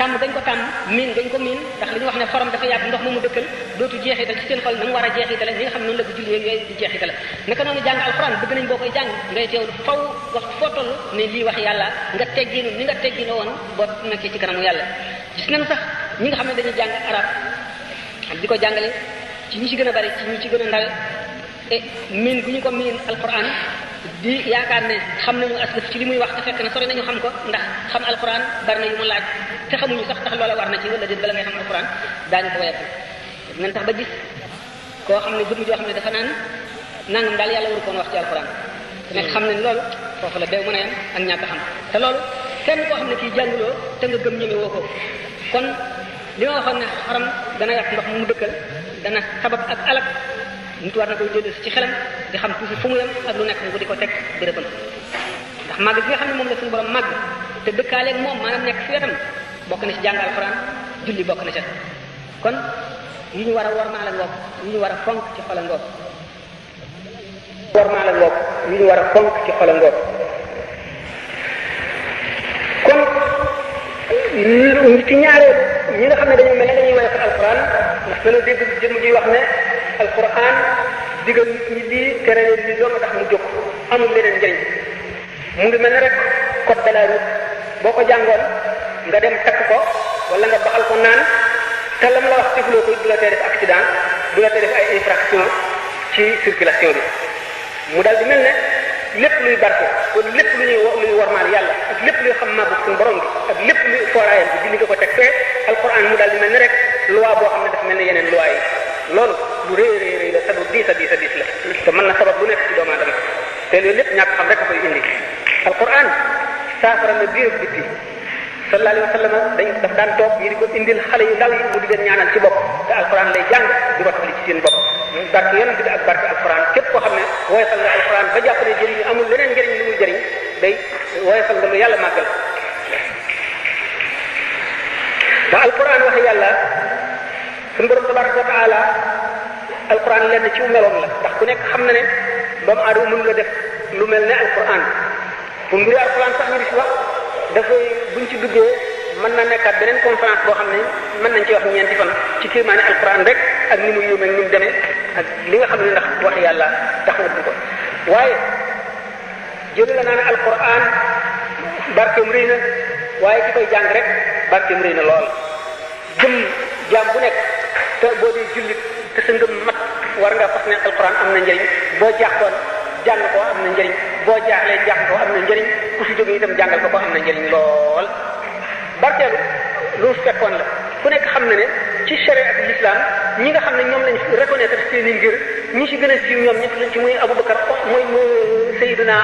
tàmm dañ ko tàmm miin dañ ko miin ndax li ñu wax ne xorom dafa yàgg ndox moomu dëkkal dootu jeexital ci seen xol na mu war a jeexitale ni nga xam noonu la ko julli yooyu di jeexitale naka noonu jàng alxuraan bëgg nañ boo koy jàng ngay teewlu faw wax foo toll ne lii wax yàlla nga tegginu ni nga teggino woon boo nekkee ci kanamu yàlla gis nañ sax ñi nga xam ne dañuy jàng arab di ko jàngale ci ñi ci gën a bari ci ñi ci gën a ndawe miin gu ñu ko miin alxuraan di yaakaar ne xam nañu aslëf ci li muy wax te fekk na sori nañu xam ko ndax xam alquran bari na yu mu laaj te xamuñu sax tax loola war na ci wala déet bala ngay xam alquran daañu ko woyatu nañ tax ba gis koo xam ne jëmm joo xam ne dafa naan nangam daal yàlla waru koon wax ci alquran te nekk xam ne loolu foofu la beew mën a yem ak ñàkk xam te loolu kenn koo xam ne kii jànguloo te nga gëm ñeme woo ko kon li ma waxoon ne xaram dana yàq ndox mu dëkkal dana sabab ak alak nit war na koy jël ci xelam di xam toujours fu mu yem ak lu nekk mu di ko teg bérébam ndax màgg gi nga xam ne moom la suñu borom màgg te dëkkaaleeg moom maanaam nekk fi wetam bokk na ci jàng alxuraan julli bokk na ca kon yi ñu war a wormaa la ngoog yi ñu war a fonk ci xola ngoog wormaa la ngoog yi ñu war a fonk ci xola ngoog kon ci ñaareel ñi nga xam ne dañoo mel ne dañuy woyofal alxuraan ndax dana dégg jëmm ji wax ne alquran digal nit ñi lii tere leen lii doo nga tax mu jóg amul leneen njëriñ mu ngi mel ne rek code de la route boo ko jàngoon nga dem takk ko wala nga baxal ko naan te lam la wax defuloo ko du la tee def accident du la tee def ay infraction ci circulation bi mu dal di mel ne lépp luy barke wala lépp luy warmaal yàlla ak lépp luy xam màggu suñu borom bi ak lépp luy fooraayam bi dindi nga ko teg fee alquran mu dal di mel ne rek loi boo xam ne dafa mel ne yeneen loi yi loolu lu rëy rëy la te lu diis a diis la te mën na sabab bu nekk ci doomu aadama te loolu lépp ñàkk xam rek a koy indi alquran saafara na biir bitti sallallahu alayhi wa sallam daf daan toog ñu di ko indil xale yu ndaw yi mu di leen ñaanal ci bopp te alquran lay jàng di wattali ci seen bopp barke yonent bi ak barke alquran képp koo xam ne woyofal nga alquran ba jàpp ne jëriñ amul leneen njëriñ lu muy jëriñ day woyofal nga lu yàlla màggal ba alquran waxe yàlla suñu borom tabaraka wa taala alquran lenn ci meloom la ndax ku nekk xam na ne doomu aadama mënu la def lu mel ne alquran bu mbiri alquran sax ñu di si wax dafay buñ ci duggee mën na nekkaat beneen conférence boo xam ne mën nañ ci wax ñeenti fan ci kéemaane alquran rek ak ni mu yéeme ak ni mu demee ak li nga xam ne ndax wax yàlla tax na du ko waaye jëli la naa ne alquran barkeem rëy na waaye ki koy jàng rek barkeem rëy na lool jëm jaam bu nekk te boo dee jullit te sa ngëm mat war nga fas ne alquran am na njëriñ boo jaaxoon jàng ko am na njëriñ boo jaaxlee jàng ko am na njëriñ ku si jógee itam jàngal ko am na njëriñ lool barkeelu lu fekkoon la ku nekk xam na ne ci charia ak l'islam ñi nga xam ne ñoom lañ reconnaître seeni ngir ñi si gën a siiw ñoom ñëpp lañ ci muy Aboubacar mooy Seydina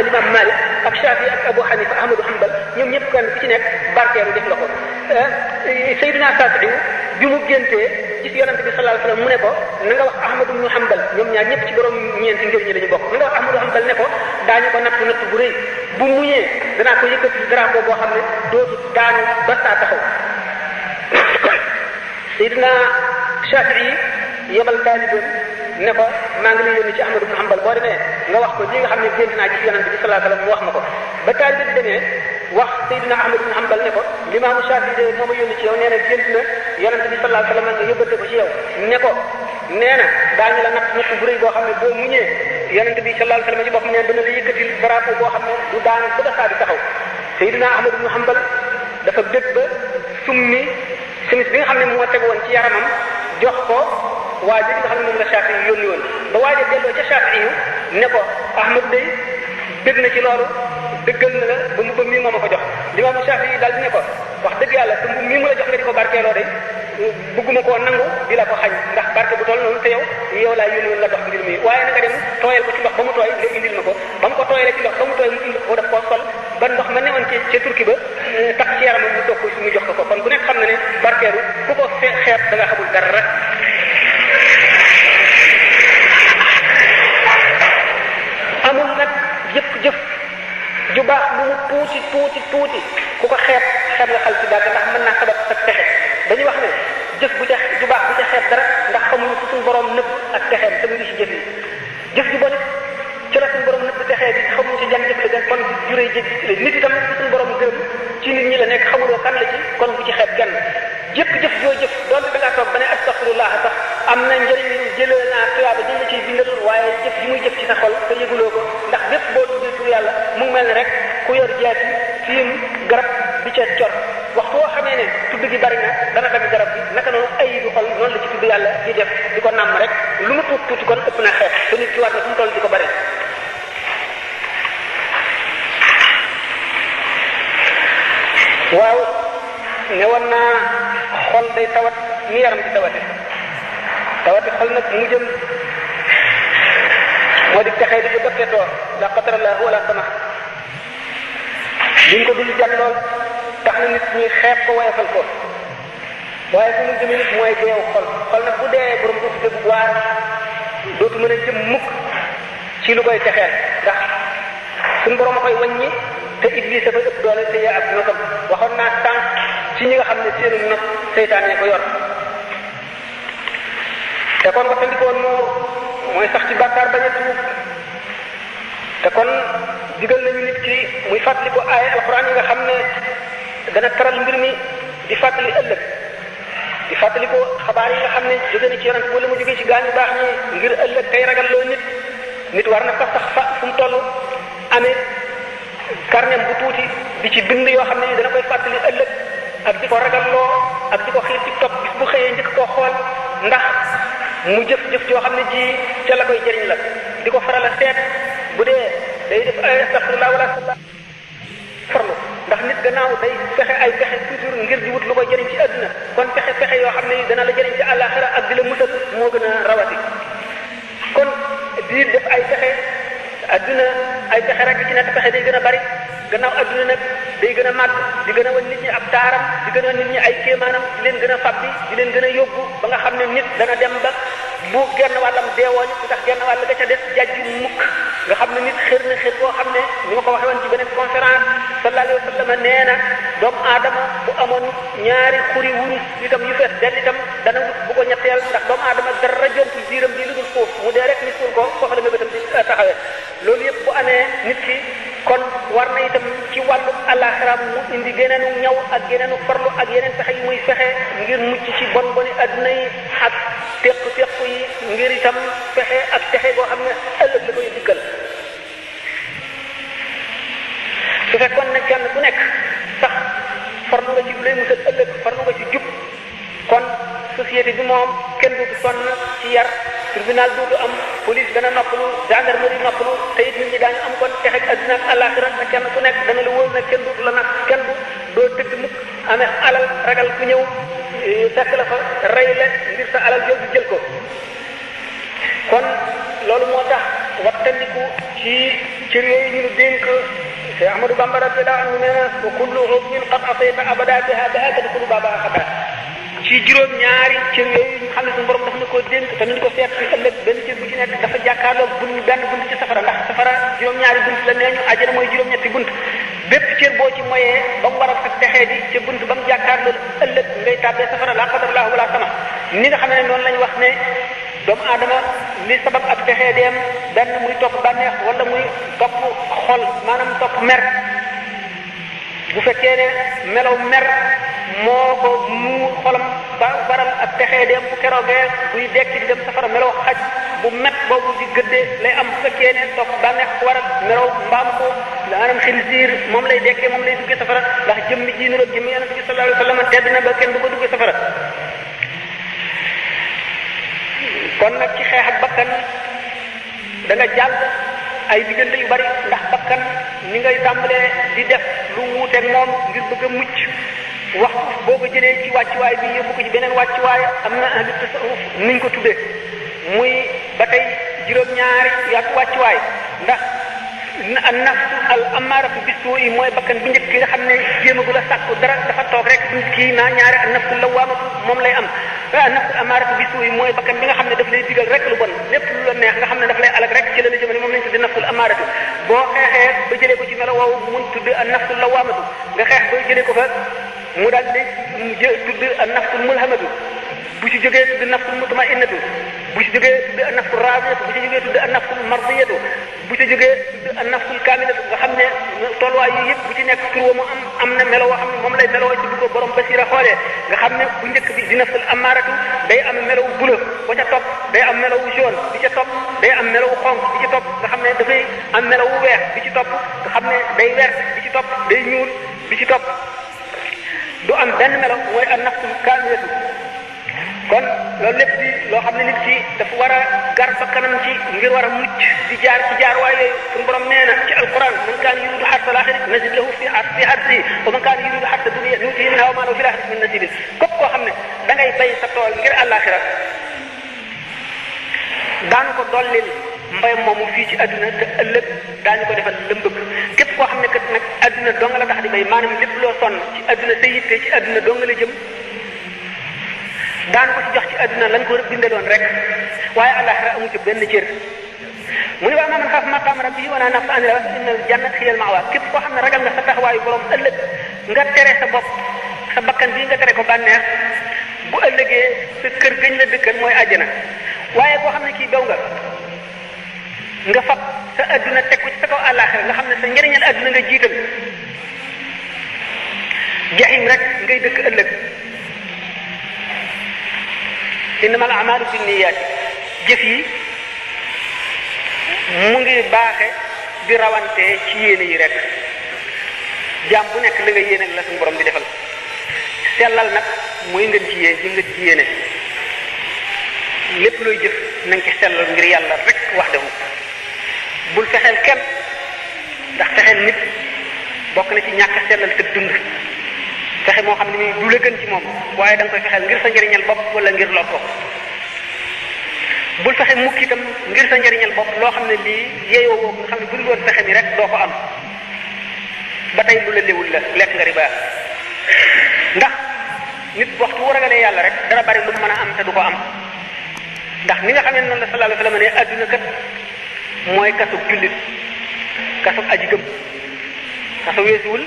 Imam Malik ak Shafi ak Abu Hanifa Ahmadu Hanbal ñoom ñëpp kenn ku ci nekk barkeelu def la ko Seydina Shafi'i bi mu géntee gis yonent bi sallallahu alayhi wasallam mu ne ko na nga wax Ahmadu ibn Hanbal ñoom ñaar ñëpp ci borom ñeenti ngir ñi la ñu bokk na nga wax Ahmadu Hanbal ne ko daañu ko natt bu rëy bu muñee danaa ko yëkkati drapeau boo xam ne dootu daanu ba saa taxaw Seydina Shafi'i yebal taalibeem ne ko maa ngi lay yónni ci Ahmadu ibn Hanbal boo demee nga wax ko li nga xam ne gént naa gis yonent bi sallallahu alayhi wasallam mu wax ma ko ba taalibe bi demee wax Seydina Ahmadu ibn Hanbal ne ko limaamu Shafi'i de moo ma yónni ci yow nee na gént na yonent bi sallallahu alayhi wasallam nga yóbbante ko ci yow ne ko nee na daañu la natt bu rëy boo xam ne boo muñee yonent bi sallallahu alayhi wasallam ci boppam nee dana la yëkkatil drapeau boo xam ne du daanu ba saa di taxaw Seydina Ahmadu ibn Hanbal dafa bég ba summi simis bi nga xam ne moo teg woon ci yaramam jox ko waa ji nga xam ne moom la Shafi'i yónni woon ba waa ji delloo ca Shafi'i ne ko Ahmad day bég na ci loolu dëggal na la ba mu ko mii moo ma ko jox Limaamu Shafi'i daal di ne ko wax dëgg yàlla te mii mu la jox nga di ko barkeeloo de bëgguma koo nangu di la ko xañ ndax barke bu toll noonu te yow laa yónni woon la dox mbir mi waaye na nga dem tooyal ko ci ndox ba mu tooy nga indil ma ko ba mu ko tooyalee ci ndox ba mu tooy mu indi ko daf koo sol ba ndox ma newoon ca turki ba tax ci yaramam mu toog ko su mu jox ko kon ku nekk xam na ne barkeelu ku ko xeeb da nga xamul dara amul nag jëf ju baax lu mu tuuti ku ko xeeb nga xal ci dara ndax mën naa sabab sa texe dañuy wax ne jëf bu ca ju baax bu ca xeeb dara ndax xamuñu fu suñu borom nëbb ak texeem te mu ngi ci jëf yi jëf ju bon ci la suñu borom nëbb texee bi xamuñu ci jan jëf la kon juree jëf nit itam suñu borom gërëm ci nit ñi la nekk xamuloo kan la ci kon bu ci xeeb kenn jëf joo jëf doonte da ngaa toog ba ne astaghfirullah sax am na njëriñ lu jëlee naa tuyaaba dañ la ciy bindal waaye jëf ji muy jëf ci sa xol te yëguloo ko ndax bépp boo tuddee tur yàlla mu mel ne rek ku yor jaati fiim garab di ca cor waxtu woo xamee ne tudd gi bari na dana dagg garab bi naka noonu ay du xol noonu la ci tudd yàlla di def di ko nàmm rek lu mu tuuti kon ëpp na xeet te nit ki war na fu mu toll di ko bari waaw ne woon naa xol day tawat ni yaram di tawate xol nag mu jëm moo di texee di ko doppetoo la qadarallah wala sama liñ ko dul jàpp lool tax na nit ñi xeeb ko woyofal ko waaye fu mu jëmee nit mooy deew xol nag bu dee borom dootu dégg waar dootu mën a jëm mukk ci lu koy texeel ndax suñu borom a koy wàññi te Iblis dafa ëpp doole te yaa ak notam waxoon naa tànk ci ñi nga xam ne seenu not seytaane ko yor te kon ko tandikoon mooy sax ci bàkkaar bañ a tuub te kon digal nañu nit ki muy fàttali ko ay alxuraan yi nga xam ne dana taral mbir mi di fàttali ëllëg di fàttali ko xabaar yi nga xam ne jóge na ci yonent wala mu jóge ci gaañu baax ñi ngir ëllëg tey ragal loo nit war na fa sax fa fu mu toll amee karñam bu tuuti di ci bind yoo xam ne dana koy fàttali ëllëg ak di ko ragal loo ak di ko xiir ci topp bis bu xëyee njëkk koo xool ndax mu jëf joo xam ne ji ca la koy jëriñ la di ko faral a seet bu dee day def ay astaghfirullah wala farlu ndax nit gannaaw day fexe ay pexe toujours ngir di wut lu koy jëriñ ci àdduna kon pexe yoo xam ne dana la jëriñ ci àllaaxira ak di la musal moo gën a rawati kon di def ay pexe àdduna ay pexe rek ci nekk pexe day gën a bari gannaaw àdduna nag day gën a màgg di gën a wan nit ñi ab taaram di gën a wan nit ñi ay kéemaanam di leen gën a fabbi di leen gën a yóbbu ba nga xam ne nit dana dem ba bu genn wàllam deewoo ni ndax genn wàll ga ca des jajj mukk nga xam ne nit xër na xër boo xam ne ni ma ko waxee woon ci beneen conférence sallallahu alayhi wa sallam nee na doomu aadama bu amoon ñaari xuri wurus itam yu fees dell itam dana wut bu ko ñetteel ndax doomu aadama dara jompul biiram bi lu dul foofu mu dee rek ni suul ko foofu la nga bëtam di taxawee loolu yëpp bu amee nit ki kon war na itam ci wàllu àllaaxira mu indi geneenu ñaw ak geneenu farlu ak yeneen pexe yi muy fexe ngir mucc ci bon boni adduna yi ak teq yi ngir itam pexe ak pexe boo xam ne ëllëg la koy dikkal su fekkoon ne kenn ku nekk sax farlu nga ci lay musal ëllëg farlu nga ci jub kon société bi moom kenn du sonn ci yar tribunal du am police dana noppalu gendarmerie noppalu te it nit ñi daañu am kon pexe ak àddina ak àllaaxira te kenn ku nekk dana la wóor ne kenn du la nag kenn du doo tëdd mukk amee alal ragal ku ñëw fekk la fa rey la ngir sa alal jooju jël ko kon loolu moo tax wattandiku ci cër yooyu ñu dénk Cheikh Ahmadou Bamba radiyallahu anhu nee na wa kullu udwin qad asayta abada biha tadkhulu baba xata ci juróom ñaari cër yooyu ñu xam ne suñu borom daf na koo dénk te nañu ko seet ci ëllëg benn cër bu ci nekk dafa jàkkaarloo benn bunt ci safara ndax safara juróom ñaari bunt la nee ñu àjjana mooy juróom-ñetti bunt bépp cër boo ci moyee ba mu waral ak texee di ca bunt ba mu jàkkaarloo ëllëg ngay tàbbee safara la qadarallahu wala sama ni nga xam ne noonu lañ wax ne doomu aadama li sabab ak texee deem benn muy topp bànneex wala muy topp xol maanaam topp mer bu fekkee ne melaw mer moo ko muur xolam ba waral ak texee dem bu keroogee buy dekki di dem safara melaw xaj bu met boobu di gëddee lay am bu fekkee ne topp bànneex ko waral melaw mbaam ko maanaam xinziir moom lay dekkee moom lay duggee safara ndax jëmmi ji nu jëmmi yonent bi sallallahu alayhi wa sallam tedd na ba kenn du ko duggee safara kon nag ci xeex ak bakkan da nga jàll ay diggante yu bari ndax bakkan ni ngay tàmbalee di def lu wuuteeg moom ngir bëgg a mucc wax boo ko jëlee ci wàccuwaay bi yóbbu ko ci beneen wàccuwaay am na ahlu tasawuf niñ ko tuddee muy ba tey juróom-ñaari yàgg wàccuwaay ndax an nafsu al amaaratu bisu yi mooy bakkan bi njëkk ki nga xam ne jéemagul a sàkku dara dafa toog rek kii naa ñaari an nafsu lawaamatu moom lay am an nafsu amaaratu bisu yi mooy bakkan bi nga xam ne daf lay digal rek lu bon lépp lu la neex nga xam ne daf lay alag rek ci la la jëmale moom lañ tudde nafsul amaaratu boo xeexee ba jëlee ko ci melo woowu mun tudd an nafsu lawaamatu nga xeex ba jëlee ko fa mu daal di tudd an nafsul mulhamatu bu ci jógee tudd nafsul mutma'innatu bu ci jógee tudd an nafsul raadiyatu bu ci jógee tudd an nafsul mardiyatu bu ci jógee tudd an nafsul kaamilatu nga xam ne tolluwaay yi yëpp bu ci nekk tur wa mu am na melo woo xam ne moom lay meloo ci bu ko borom basira xoolee nga xam ne bu njëkk bi di nafsul amaaratu day am melow bula ba ca topp day am melow jaune bi ca topp day am melow xonq bi ci topp nga xam ne dafay am melow weex bi ci topp nga xam ne day vert bi ci topp day ñuul bi ci topp du am benn melo mooy an nafsul kaamilatu kon loolu lépp di loo xam ne nit ki dafa war a gar fa kanam ci ngir war a mucc di jaar ci jaar waaye yooyu suñu borom nee na ci alquran man kaana yuridu harsa al-aaxirati nazid lahu fi harsihi wa man kaana yuridu harsa dunya nu'tihi minhaa wa maa lahu fil aaxirati min nasiib képp koo xam ne da ngay bay sa tool ngir àllaaxira daan ko dollil mbay moomu fii ci àdduna te ëllëg daañu ko defal lëm bëgg képp koo xam ne kat nag àdduna dong la tax di bay maanaam lépp loo sonn ci àdduna sa yitte ci àdduna dong la jëm daan ko ci jox ci àdduna lañ ko bindaloon rek waaye àllaaxira amu ci benn cër mu ne waa man xaaf maqaama rabbihi wa nahaa nafsa anil hawaa fa innal jannata hiyal ma'waa képp koo xam ne ragal nga sa taxawaayu borom ëllëg nga tere sa bopp sa bakkan bii nga tere ko bànneex bu ëllëgee sa kër gëñ la dëkkal mooy àjjana waaye koo xam ne kii daw nga fab sa àdduna teg ko ci sa kaw àllaaxira nga xam ne sa njëriñal àdduna nga jiital jaxim rek ngay dëkk ëllëg innamal a'maalu binniyaat jëf yi mu ngi baaxe di rawante ci yéene yi rek jaam bu nekk la nga yéene la suñu borom di defal sellal nag mooy ngeen ci yéene lépp looy jëf na nga ci sellal ngir yàlla rek wax defu bul fexeel kenn ndax fexeel nit bokk na ci ñàkk sellal sa dund fexe moo xam ne ni du la gën ci moom waaye da nga koy fexeel ngir sa njëriñal bopp wala ngir lor ko bul fexe mukk itam ngir sa njëriñal bopp loo xam ne lii yeeyoo woo nga xam ne bu dul woon fexe mi rek doo ko am ba tey lu la léwul la lekk nga riba ndax nit waxtu wu ragalee yàlla rek dara bari lu mu mën a am te du ko am ndax ni nga xam ne noonu la sallallahu alayhi wa sallam ne adduna kat mooy kasub jullit kasub aji gëm kaso weesuwul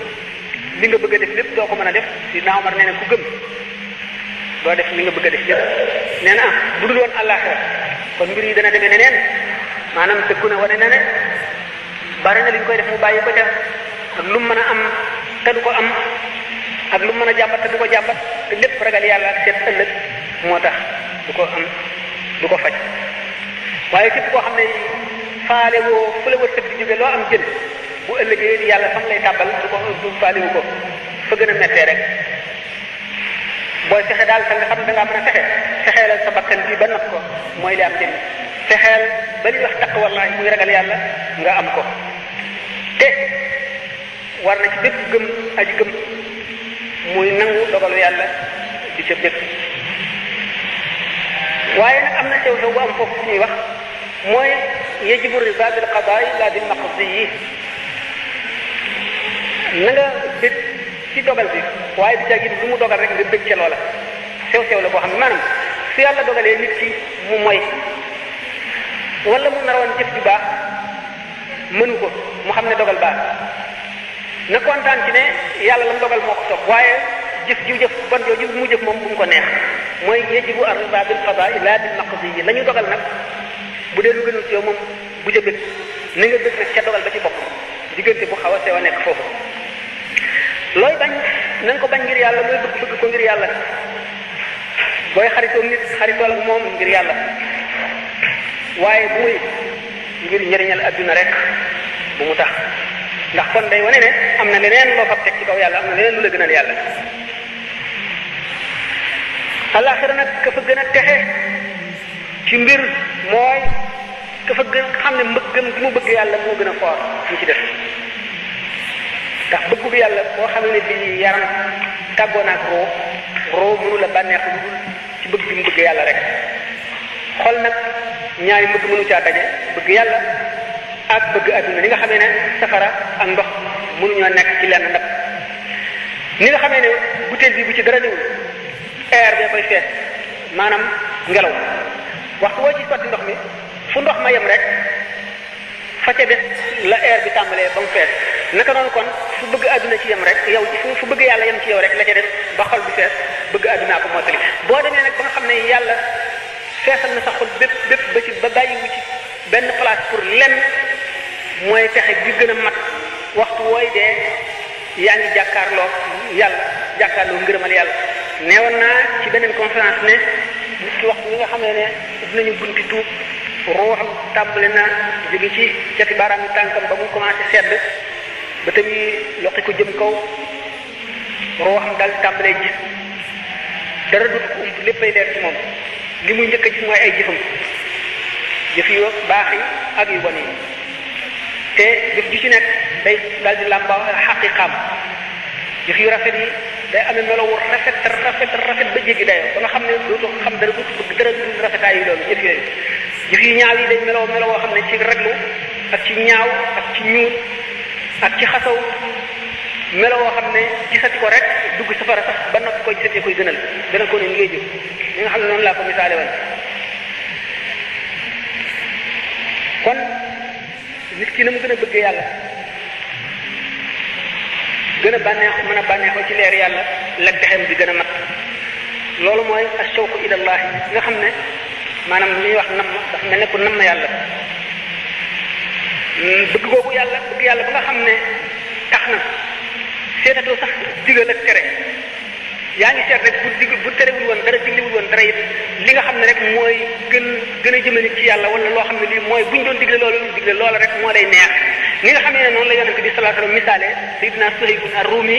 li nga bëgg a def lépp doo ko mën a def si naa Omar nee na ku gëm doo def li nga bëgg a def lépp nee na bu dul woon àllaaxira kon mbir yi dana demee neneen maanaam dëggu na wane na ne bari na li ñu koy def mu bàyyi ko ca ak lu mu mën a am te du ko am ak lu mu mën a jàmbat te du ko jàmbat te lépp ragal yàlla ak seet ëllëg moo tax du ko am du ko faj waaye képp koo xam ne faale woo fu la wërsëg di jóge loo am jël bu ëllëgee yàlla fam lay tàbbal du faale wu ko fa gën a mettee rek booy fexe daal te nga xam ne da ngaa mën a fexe fexeelal sa bakkan bii ba not ko mooy li am jënd fexeel ba li wax taq wallahi muy ragal yàlla nga am ko te war na ci bépp gëm aji gëm muy nangu dogalu yàlla di ca bépp waaye nag am na sew sew bu am foofu ñuy wax mooy yajibu riba bil qada'i la bil maqdi na nga bég ci dogal bi waaye di jàggi lu mu dogal rek nga bég ca loola sew sew la boo xam ne maanaam su yàlla dogalee nit ki mu moy wala mu naroon jëf ju baax mënu ko mu xam ne dogal baax na kontaan ci ne yàlla la mu dogal moo ko topp waaye jëf ju jëf bon jooju mu jëf moom bu mu ko neex mooy yajibu ar-riba bil qada'i la bil maqdi la ñu dogal nag bu dee lu gënul ci yow moom bu ca bég na nga bég nag ca dogal ba ci bopp diggante bu xaw a sew a nekk foofu looy bañ na nga ko bañ ngir yàlla looy bëgg bëgg ko ngir yàlla booy xaritoo nit xaritool ak moom ngir yàlla waaye bu muy ngir njëriñal adduna rek bu mu tax ndax kon day wane ne am na leneen loo fab teg ci kaw yàlla am na leneen lu la gënal yàlla alaxira nag ka fa gën a texe ci mbir mooy ka fa gën xam ne mbëggam gi mu bëgg yàlla moo gën a foor ñu ci def ndax bëggu bi yàlla boo xam ne bi yaram tàggoo naak roo mënu la bànneex lu dul ci bëgg bi mu bëgg yàlla rek xol nag ñaari mbëgg mënu caa daje bëgg yàlla ak bëgg adduna ni nga xamee ne safara ak ndox mënuñoo nekk ci lenn ndab ni nga xamee ne butéel bi bu ci dara newul air bee koy fees maanaam ngelaw waxtu woo ci sotti ndox mi fu ndox ma yem rek fa ca des la air bi tàmbalee ba mu fees naka noonu kon fu bëgg àdduna ci yem rek yow fu bëgg yàlla yem ci yow rek la ca des ba xol bi fees bëgg àddunaa ko mottali boo demee nag ba nga xam ne yàlla feesal na sa xol bépp ba ci ba bàyyiwu ci benn place pour lenn mooy texe gi gën a mat waxtu wooy dee yaa ngi jàkkaarloo yàlla jàkkaarloo ngërëmal yàlla neewoon naa ci beneen conférence ne nit ki waxtu wi nga xamee ne dinañu bunti tuub ruuxam tàmbali na jóge ci cati baaraam yi tànkam ba mu commencé sedd ba tamit loqi ko jëm kaw ruuxam daal tàmbalee gis dara dut ko ump léppay leer ci moom li muy njëkk a gis mooy ay jëfam jëf yu baax yi ak yu bon yi te jëf ju ci nekk day daal di làmbaaw xaqiqaam jëf yu rafet yi day amee melo wu rafet ba jéggi dayoo ba nga xam ne dootu xam dara dootu bëgg dara du rafetaay yi loolu jëf yooyu jëf yu ñaaw yi day melo woo xam ne ci raglu ak ci ñaaw ak ci ñuul ak ci xasaw melo woo xam ne gisati ko rek dugg safara sax ba noppi ko gisatee koy gënal ko ne ngay jëf li nga xam ne noonu laa ko misaale woon kon nit ki na mu gën a bëggee yàlla gën a bànneexu mën a bànneexoo ci leer yàlla la texem bi gën a mat loolu mooy ashawqu ilallahi nga xam ne maanaam li ñuy wax namm dafa mel ne ku namm yàlla bëgg googu yàlla bëgg yàlla ba nga xam ne tax na seetatoo sax digal ak tere yaa ngi seet rek bu terewul woon dara diglewul woon dara it li nga xam ne rek mooy gën a jëme nit ci yàlla wala loo xam ne lii mooy buñ doon digle loola rek moo lay neex ni nga xam ne noonu la yonente bi sallallahu alayhi wasallam misaale sayyidina Suhaybun ar-Rumi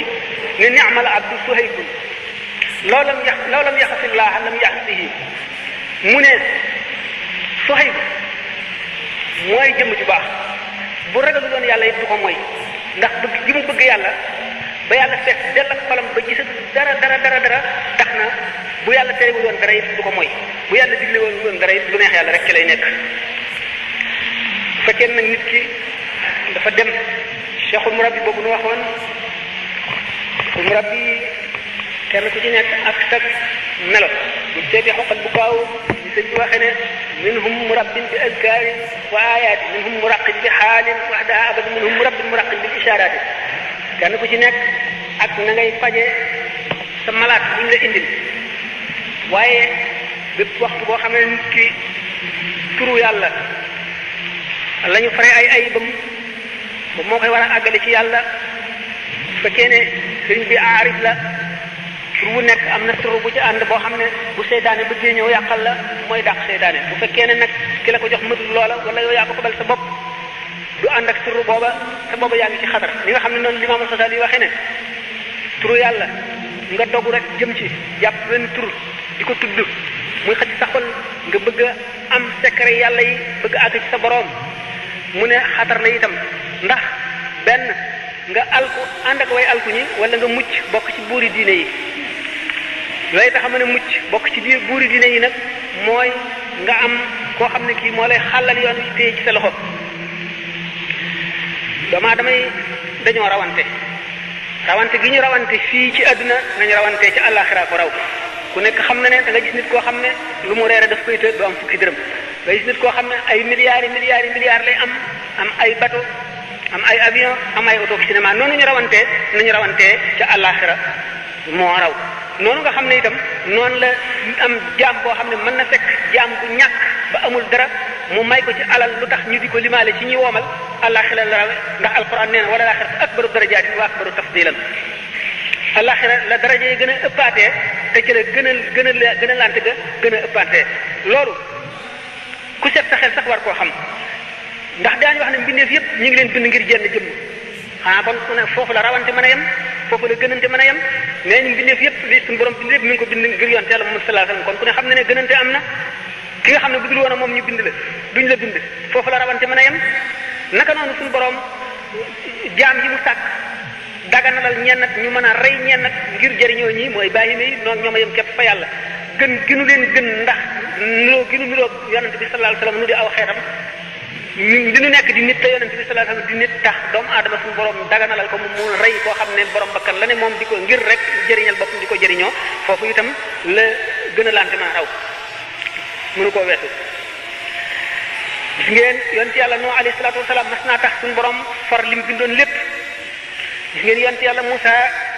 ne ni'mal abdu Suhaybun law lam yaxasillah lam yaxsihi mu ne Suhayb mooy jëmm ju baax bu ragalu doon yàlla it du ko mooy ndax bëgg gi mu bëgg yàlla ba yàlla fees dell ak xolam ba gis dara tax na bu yàlla terewul woon dara it du ko mooy bu yàlla digle woon dara it lu neex yàlla rek ci lay nekk. bu fekkee nag nit ki dafa dem cheikhul murabbi boobu nu waxoon cheikhul murabbi kenn ku ci nekk ak tag melo bu seetee xoqal bu kaaw li sëñ bi waxee ne minhum murabbin bi azkarin wa ayaati minhum muraqin bi xaalin waxdaa abad minhum murabbin muraqin bi ishaaraati kenn ku ci nekk ak na ngay faje sa malaat bu ñu la indil waaye bépp waxtu boo xam ne nit ki turu yàlla la ñu fare ay ayibam ba moo koy war a àggale ci yàlla bu fekkee ne sëriñ bi aarif la tur bu nekk am na tur bu ci ànd boo xam ne bu seytaane bëggee ñëw yàqal la mooy dàq seytaane bu fekkee ne nag ki la ko jox mëtul loola wala yow yaa ko xobal sa bopp du ànd ak tur booba te booba yaa ngi ci xatar li nga xam ne noonu Limaam Sasaali yi waxee ne turu yàlla nga dogu rek jëm ci jàpp benn tur di ko tudd muy xëcc sa xol nga bëgg a am secret yàlla yi bëgg a àgg ci sa boroom mu ne xatar la itam ndax benn nga alku ànd ak way alku ñi wala nga mucc bokk ci buuri diine yi looy tax a mën a mucc bokk ci biir buuri diine yi nag mooy nga am koo xam ne kii moo lay xàllal yoon wi téye ci sa loxo doomu aadama yi dañoo rawante gi ñu rawante fii ci àdduna nañu rawante ci àllaaxira ko raw ku nekk xam na ne da nga gis nit koo xam ne lu mu reere daf koy tëdd du am fukki dërëm nga gis nit koo xam ne ay milliards lay am ay bateau am ay avion am ay auto cinéma noonu ñu rawantee nañu rawantee ca àllaaxira moo raw noonu nga xam ne itam noonu la am jaam boo xam ne mën na fekk jaam bu ñàkk ba amul dara mu may ko ci alal lu tax ñu di ko limaale ci ñuy woomal àllaaxira la rawe ndax alquran nee na wala laaxira akbaru darajaatin wa akbaru tafdilan àllaaxira la daraja yi gën a ëppaatee te ci la gën a lante ga gën a ëppaatee loolu ku seet sa xel sax war koo xam ndax daañu wax ne mbindeef yëpp ñu ngi leen bind ngir jenn jëmm xanaa kon ku ne foofu la rawante mën a yem foofu la gënante mën a yem mais ñu mbindeef yëpp li suñu borom bind yëpp mi ngi ko bind ngir yonte Yàlla Muhammad sallallahu alayhi wasallam kon ku ne xam ne ne gënante am na ki nga xam ne bu dul woon a moom ñu bind la duñ la bind foofu la rawante mën a yem naka noonu suñu borom jaam yi mu sàkk daganalal ñennat ñu mën a rey ñennat ngir jëriñoo ñi mooy bàyyi mi noonu ñoom a yem képp fa yàlla gënu leen gën ndax nuroo yonente bi sallallahu alayhi wasallam nu di aw xeetam li nu nekk di nit te yonente bi sallallahu alayhi wasallam di nit tax doomu aadama suñu borom daganalal ko mu rey koo xam ne borom bakkan la ne moom di ko ngir rek jëriñal boppam di ko jëriñoo foofu itam la gën a lante ma raw mënu koo weesu gis ngeen yonent yàlla Nuh alayhi salaatu wasalaam mas naa tax suñu borom far lim bindoon lépp gis ngeen yonent yàlla Moussa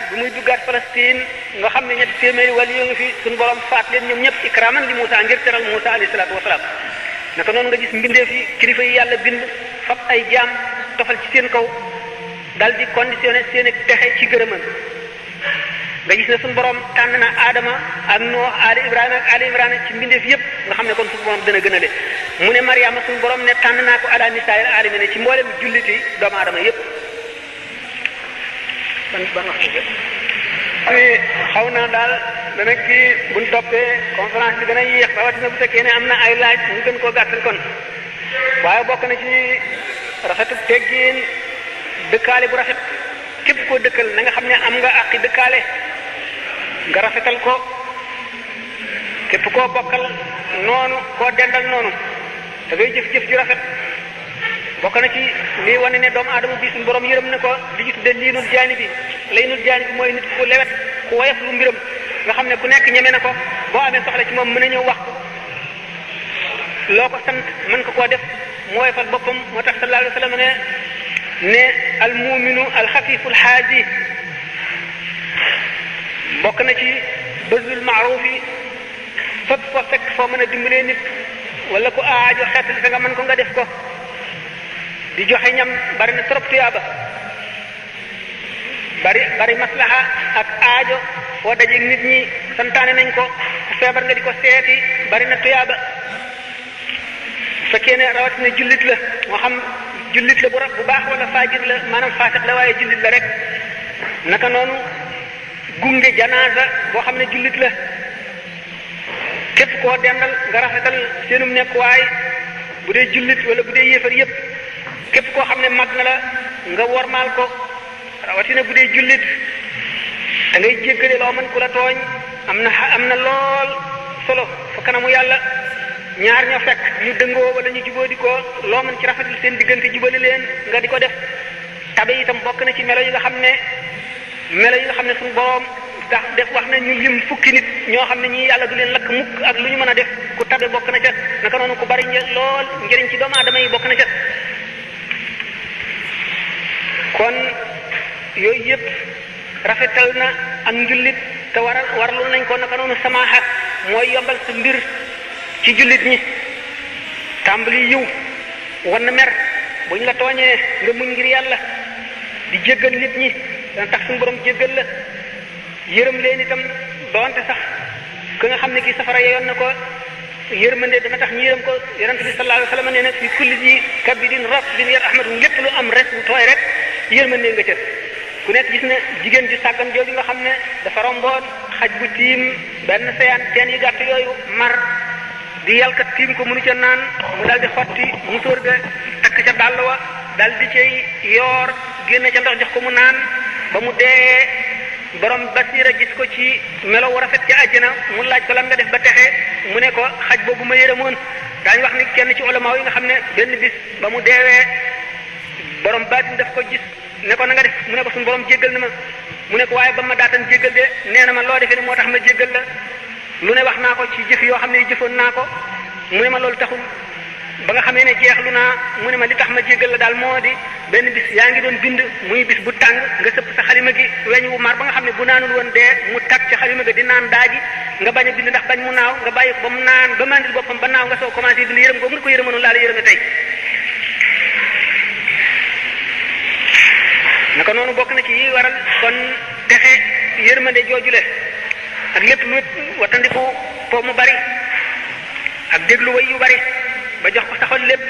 bu muy duggaat Palestine nga xam ne ñetti téeméeri wàll yoo ngi fi suñu borom faat leen ñoom ñëpp ikraman li Moussa ngir teral Moussa alayhi salaatu wasalaam naka noonu nga gis mbindeef yi kilifa yi yàlla bind fab ay jaam tofal ci seen kaw dal di conditionné seen ak texe ci gërëmam nga gis ne suñu borom tànn na Adama ak Nuh ali Ibrahima ak ali Imrana ci mbindeef yëpp nga xam ne kon suñu borom dana gënale mu ne Mariama suñu borom ne tànn naa ko ala nisaa'il aalamiina ci mboolem julliti doomu aadama yëpp ban wax xaw naa daal dana kii buñ toppee conférence bi dana yéex rawatina bu fekkee ne am na ay laaj ñu gën koo gàttal kon waaye bokk na ci rafetu teggin dëkkaale bu rafet képp koo dëkkal na nga xam ne am nga àqi dëkkaale nga rafetal ko képp koo bokkal noonu koo dendal noonu da ngay jëf-jëf ju rafet bokk na ci lii wane ne doomu aadama bi suñu borom yërëm na ko li ñu tudde liinul jaani bi laynul jaani bi mooy nit ku lewet ku woyof lu mbiram nga xam ne ku nekk ñeme na ko boo amee soxla ci moom mën a ñëw wax ko loo ko sant mën ko koo def mu woyofal boppam moo tax sallallahu alayhi wa sallam ne al muminu al xafiful xaaji bokk na ci bëzul maaruf yi fépp foo fekk foo mën a dimbalee nit wala ku aajo xeetali sa nga mën ko nga def ko di joxe ñam bari na trop tuyaaba bari maslaha ak aajo foo dajeeg nit ñi santaane nañ ko ku feebar nga di ko seeti bari na tuyaaba bu fekkee ne rawatina jullit la moo xam jullit la bu baax wala faajir la maanaam faasiq la waaye jullit la rek naka noonu gunge janaasa boo xam ne jullit la képp koo dendal nga rafetal seenum nekkuwaay bu dee jullit wala bu dee yéefar yépp képp koo xam ne mag na la nga wormaal ko rawatina bu dee jullit da ngay jéggale loo mën ku la tooñ am na lool solo fa kanamu yàlla ñaar ñoo fekk ñu dëngoo wala ñu jubóo di ko loo mën ci rafetal seen diggante jubale leen nga di ko def tabe itam bokk na ci melo yi nga xam ne suñu boroom tax def wax na ñu lim fukki nit ñoo xam ne ñii yàlla du leen lakk mukk ak lu ñu mën a def ku tabe bokk na ca naka noonu ku bari lool njëriñ ci doomu aadama yi bokk na ca kon yooyu yëpp rafetal na ak njullit te warlu nañ ko naka noonu samaaxa mooy yombal sa mbir ci jullit ñi tàmbali yiw wan na mer bu ñu la tooñee nga muñ ngir yàlla di jéggal nit ñi dana tax suñu borom jéggal la yërëm leen itam doonte sax ka nga xam ne kii safara yeyoon na ko yërmande dana tax ñu yërëm ko yonent bi sallallahu alayhi wa sallam nee na fi kulli ji kabidin ratbin yar ahmadun lépp lu am res bu tooy rek yërmande nga ca ku nekk gis na jigéen ji sàggan jooju nga xam ne dafa romboon xaj bu tiim benn seyaan teen yi gàtt yooyu mar di yalkat tiim ko mënu ca naan mu daal di xotti musóor ga takk ca dàll wa daal di cay yoor génne ca ndox jox ko mu naan ba mu dee borom basira gis ko ci melo wu rafet ci àjjana mu laaj ko lan nga def ba texe mu ne ko xaj boobu ma yërëmoon daañu wax ni kenn ci ulama yi nga xam ne benn bis ba mu deewee borom baatin daf ko gis ne ko na nga def mu ne ko suñu borom jéggal na ma mu ne ko waaye ba ma daatan jéggal de nee na ma loo defee ne moo tax ma jéggal la lu ne wax naa ko ci jëf yoo xam ne jëfoon naa ko mu ne ma loolu taxul ba nga xamee ne jeexlu naa mu ne ma li tax ma jéggal la daal moo di benn bis yaa ngi doon bind muy bis bu tàng nga sëpp sa xalima gi weñ wu mar ba nga xam ne bu naanul woon dee mu tag ci xalima gi di naan daaji nga bañ a bind ndax bañ mu naaw nga bàyyi ko ba mu naan ba mandil boppam ba naaw nga soo commencé bind yërëm googu nga ko yërëmanoon laa la yërëme tey naka noonu bokk na ci yi waral kon texe yërmande joojule ak lépp lu watandiku po mu bari ak déglu way yu bari ba jox ko saxol lépp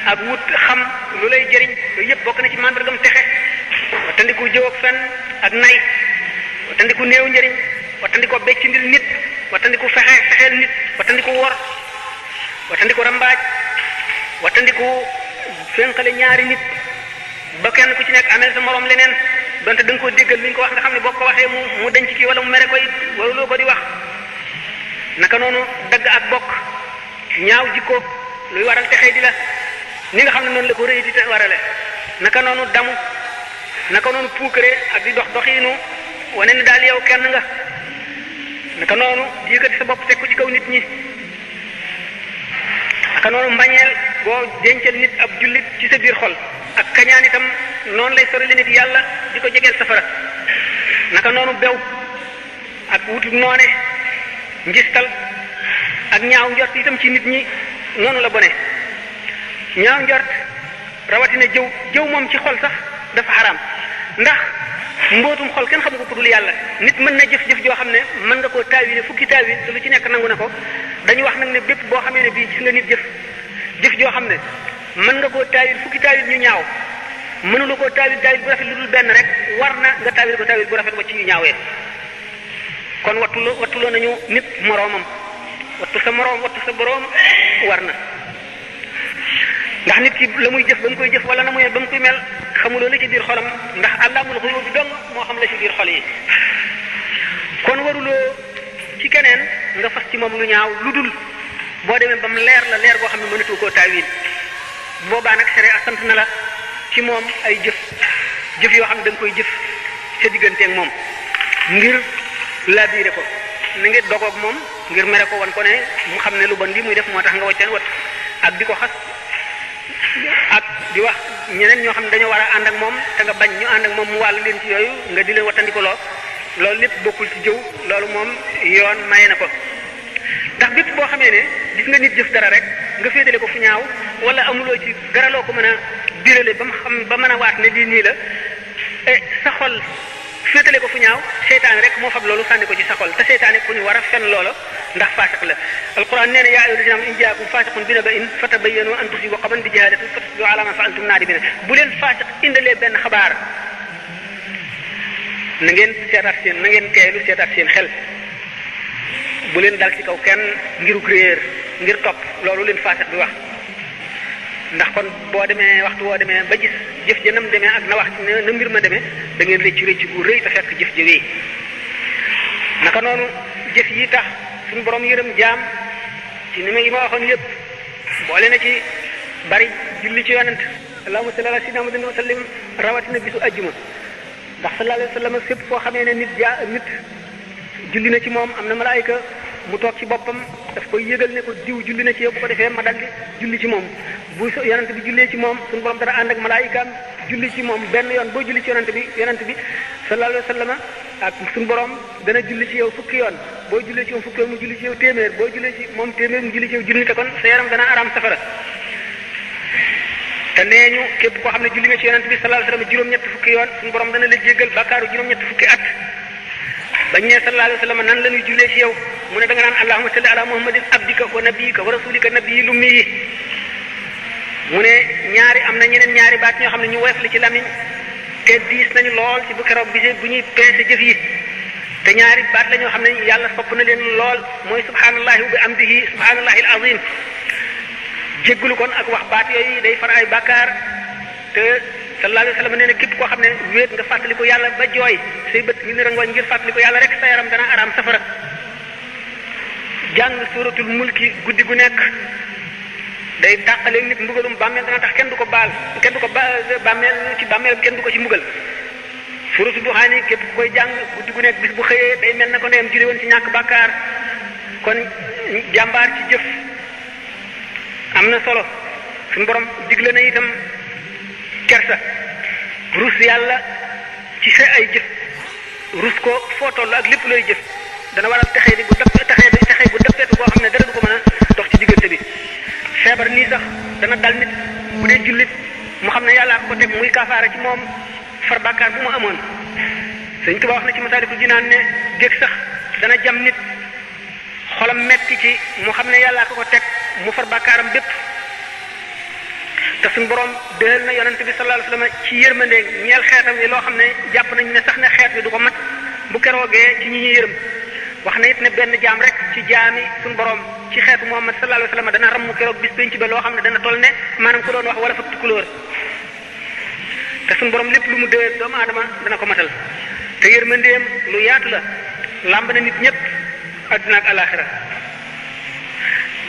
ak wut xam lu lay jëriñ yooyu yëpp bokk na ci màndargam texe watandiku jëw ak fen ak nay watandiku néew njëriñ watandiku beccindil nit watandiku fexeel nit watandiku wor watandiku rambaaj watandiku fénqale ñaari nit ba kenn ku ci nekk amel sa morom leneen donte da nga koo déggal li ñu ko wax nga xam ne boo ko waxee mu denc kii wala mu mere ko it waruloo ko di wax naka noonu dagg ak bokk ñaaw jikko luy waral texee di la ni nga xam ne noonu la ko rëy di te warale naka noonu damu naka noonu puukare ak di dox doxiinu wane ni daal yow kenn nga naka noonu di yëkkati sa bopp teg ko ci kaw nit ñi naka noonu mbañeel boo dencal nit ab jullit ci sa biir xol ak kañaan itam noonu lay sori nit yàlla di ko jegeel safara naka noonu bew ak wutu noone njistal ak ñaaw njort itam ci nit ñi noonu la bone ñaaw njort rawatina jëw moom ci xol sax dafa xaraam ndax mbootum xol kenn xamu ko dul yàlla nit mën na jëf-jëf joo xam ne mën nga koo taawile fukki taawil te lu ci nekk nangu na ko dañu wax nag ne bépp boo xamee ne bii gis nga nit jëf joo xam ne mën nga koo taawil fukki taawil ñu ñaaw mënula koo taawil bu rafet lu dul benn rek war na nga taawil ko taawil bu rafet ba ci yu ñaawee kon wattuloo nañu nit moroomam wattu sa moroom wattu sa boroom war na ndax nit ki la muy jëf ba mu koy jëf wala na muy ba mu koy mel xamuloo la ci biir xolam ndax àllaamul xuyuub bi dong moo xam la ci biir xol yi kon waruloo ci keneen nga fas ci moom lu ñaaw lu dul boo demee ba mu leer la leer boo xam ne mënatu koo taawil boobaa nag sere a sant na la ci moom ay jëf yoo xam ne da nga koy jëf sa digganteeg moom ngir laabire ko na nga dogoog moom ngir mere ko wan ko ne mu xam ne lu bon lii muy def moo tax nga waccan wat ak di ko xas ak di wax ñeneen ñoo xam ne dañoo war a ànd ak moom te nga bañ ñu ànd ak moom mu wàll leen ci yooyu nga di leen wattandikuloo loolu lépp bokkul ci jëw loolu moom yoon maye na ko ndax bépp boo xamee ne gis nga nit jëf dara rek nga féetale ko fu ñaaw wala amuloo ci dara loo ko mën a birale ba mu xam ba mën a waat ne lii nii la sa xol féetale ko fu ñaaw seytaane rek moo fab loolu sànni ko ci sa xol te seytaane ku ñu war a fen loola ndax faasiq la alquran nee na yaa ayyuhal lazina aamanu in jaakum faasiqun bi naba'in fatabayyanu an tusiibu qawman bi jahaalatin fatusbihu alaa maa fa'altum naadimiin bu leen faasiq indalee benn xabaar na ngeen teeylu seetaat seen xel bu leen dal ci kaw kenn ngiruk réer ngir topp loolu leen faasiq bi wax ndax kon boo demee waxtu woo demee ba gis jëf ja nam demee ak na mbir ma demee da ngeen rëccu bu rëy te fekk jëf ja wéy naka noonu jëf yi tax suñu borom yërëm jaam ci ni ma yi ma waxoon yëpp boole na ci bari julli ci yonent allahumma salli ala sayyidina Muhammadin wa sallim rawatina bisu ajjuma ndax sallallahu alayhi wa sallam fépp foo xamee ne nit julli na ci moom am na malaayika mu toog ci boppam daf koy yëgal ne ko diw julli na ci yow bu ko defee ma daldi julli ci moom bu yonent bi jullee ci moom suñu borom dana ànd ak malaayikaam julli ci moom benn yoon boo julli ci yonent bi sallallahu alayhi wa sallam ak suñu borom dana julli ci yow fukki yoon boo jullee ci moom fukki yoon mu julli ci yow téeméer boo jullee ci moom téeméer mu julli ci yow junni te kon sa yaram dana araam safara te nee ñu képp koo xam ne julli nga ci yonent bi sallallahu alayhi wa sallam juróom-ñetti fukki yoon suñu borom dana la jéggal bàkkaaru juróom-ñetti fukki at bañ ne sallallahu alayhi wa sallam nan la ñuy jullee ci yow mu ne da nga naan allahumma salli ala muhammadin abdika wa nabiyika wa rasulika nabiyyi lummi yi mu ne am na ñeneen ñaari baat ñoo xam ne ñu woyof li ci lamiñ te diis nañu lool ci bu keroog bi bu ñuy peese jëf yi te ñaari baat la ñoo xam ne yàlla sopp na leen lool mooy subhanallahi wa bi amdihi subhanallahi alazim jéggulu kon ak wax baat yooyu day far ay bàkkaar te sallallahu alayhi wa sallam nee na képp koo xam ne wéet nga fàttaliku yàlla ba jooy say bët ñu ne rangooñ ngir fàttaliku yàlla rek sa yaram dana araam safara jàng suratul mulki guddi gu nekk day tàqale nit mbugalum bàmmeel dana tax kenn du ko bàmmeelam kenn du ko ci mbugal suratul duxaani képp ku koy jàng guddi gu nekk bis bu xëyee day mel na ko ndeyam jure woon ci ñàkk bàkkaar kon jàmbaar ci jëf am na solo suñu borom digle na itam kersa rus yàlla ci sa ay jëf rus ko foo toll ak lépp looy jëf dana waral texee bu dëppeetu boo xam ne dara du ko mën a dox ci diggante bi feebar nii sax dana dal nit bu dee jullit mu xam ne yàllaa ko teg muy kafaara ci moom far bàkkaar bu mu amoon Sëñ Tuubaa wax na ci Masaalikul Jinaan ne dégg sax dana jam nit xolam metti ci mu xam ne yàllaa ko teg mu far bàkkaaram bépp te suñu borom dëhal na yonent bi sallallahu alayhi wasallam ci yërmande ñeel xeetam yi loo xam ne jàpp nañu ne sax ne xeet bi du ko mat bu keroogee ci ñi ñuy yërëm wax na it ne benn jaam rek ci jaami suñu borom ci xeetu Muhammad sallallahu alayhi wasallam dana ramm keroog bis penc ba loo xam ne dana toll ne maanaam ko doon wax wala fa tukulóor te suñu borom lépp lu mu dëhal doomu aadama dana ko matal te yërmandeem lu yaatu la làmb na nit ñëpp adduna ak alaxira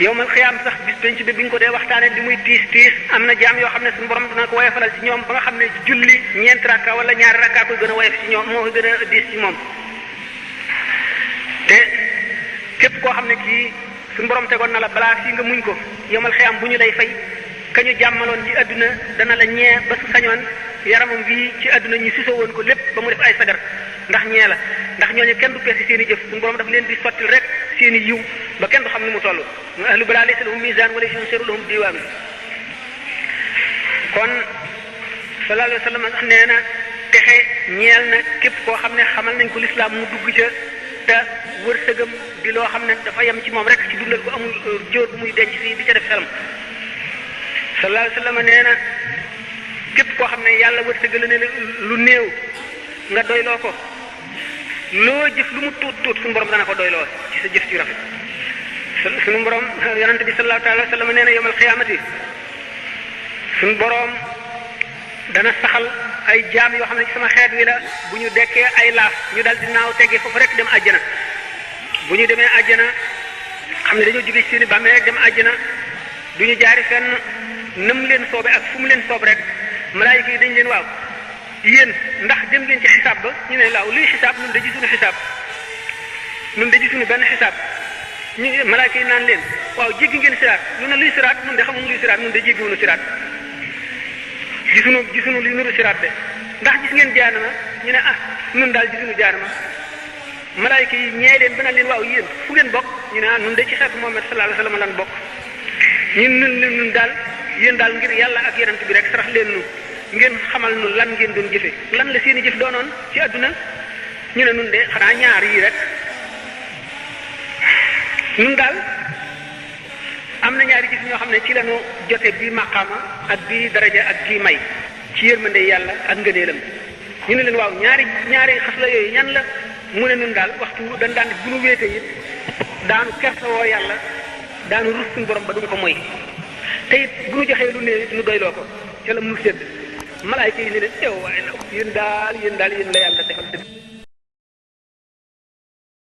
yowmal xiyaam sax bis penc bi ñu ko dee waxtaanee li muy tiis am na jaam yoo xam ne suñu borom dana ko woyofalal ci ñoom ba nga xam ne julli ñeenti rakka wala ñaari rakka koy gën a woyof ci ñoom moo koy gën a diis ci moom te képp koo xam ne kii suñu borom tegoon na la balaa fii nga muñ ko yowmal xiyaam bu ñu lay fay ka ñu jàmmaloon ci adduna dana la ñee ba su sañoon yaramam bii ci adduna ñu sisoo woon ko lépp ba mu def ay sagar ndax ñee la ndax ñooñu kenn du peese seen i jëf suñu borom daf leen di sottil rek seen i yiw ba kenn du xam ni mu toll ahlu balaa laysa lahum mizaan wala yunsaru lahum diwaan kon sallallahu alayhi wa sallam nee na texe ñeel na képp koo xam ne xamal nañ ko lislaam mu dugg ca te wërsëgam di loo xam ne dafa yem ci moom rek ci dundal ko amul jóor bu muy denc fii di ca def xelam sallallahu alayhi wa sallam nee na képp koo xam ne yàlla wërsëgal ne lu néew nga doyloo ko loo jëf lu mu tuut suñu borom dana ko doyloo ci sa jëf ci rafet suñu borom yonente bi sallallahu alayhi wa sallam nee na yawmal qiyaamati suñu borom dana saxal ay jaam yoo xam ne ci sama xeet wi la bu ñu dekkee ay laaf ñu dal di naaw teggee foofu rek dem àjjana bu ñu demee àjjana xam ne dañoo jóge ci seeni bàmmeel rek dem àjjana du ñu jaari fenn nam leen soobe ak fu mu leen soob rek malaayika yi dañ leen waaw yéen ndax dem ngeen ci xisaab ba ñu ne laaw luy xisaab nun da gisuñu xisaab nun da gisuñu benn xisaab ñu malaayika yi naan leen waaw jéggi ngeen siraat lu ne luy siraat nun de xamuñu luy siraat nun de jéggiwuñu siraat gisuñu luy nuru siraat de ndax gis ngeen jaanama ñu ne ah nun daal gisuñu jaanama malaayika yi ñee leen ba naan leen waaw yéen fu ngeen bokk ñu ne ah nun de ci xeetu Muhammad sallallahu alayhi wasallam lan bokk nun daal yéen daal ngir yàlla ak yonent bi rek sarax leen nu ngeen xamal nu lan ngeen doon jëfe lan la seeni jëf doonoon ci àdduna ñu ne nun de xanaa ñaar yii rek nun daal am na ñaari jëf ñoo xam ne ci lañu jote bi maqaama ak bi daraja ak bi may ci yërmande yàlla ak ngëneelam ñu ne leen waaw ñaari xas la yooyu ñan la mu ne nun daal waxtu dañ daan bu nu wéete it daanu kersa woo yàlla daanu rus suñu borom ba duñ ko moy te it bu ñu joxee lu néew ñu doyloo ko ca la mu sédd malaayka yi ne leen waaye nag yéen daal yéen la yàlla def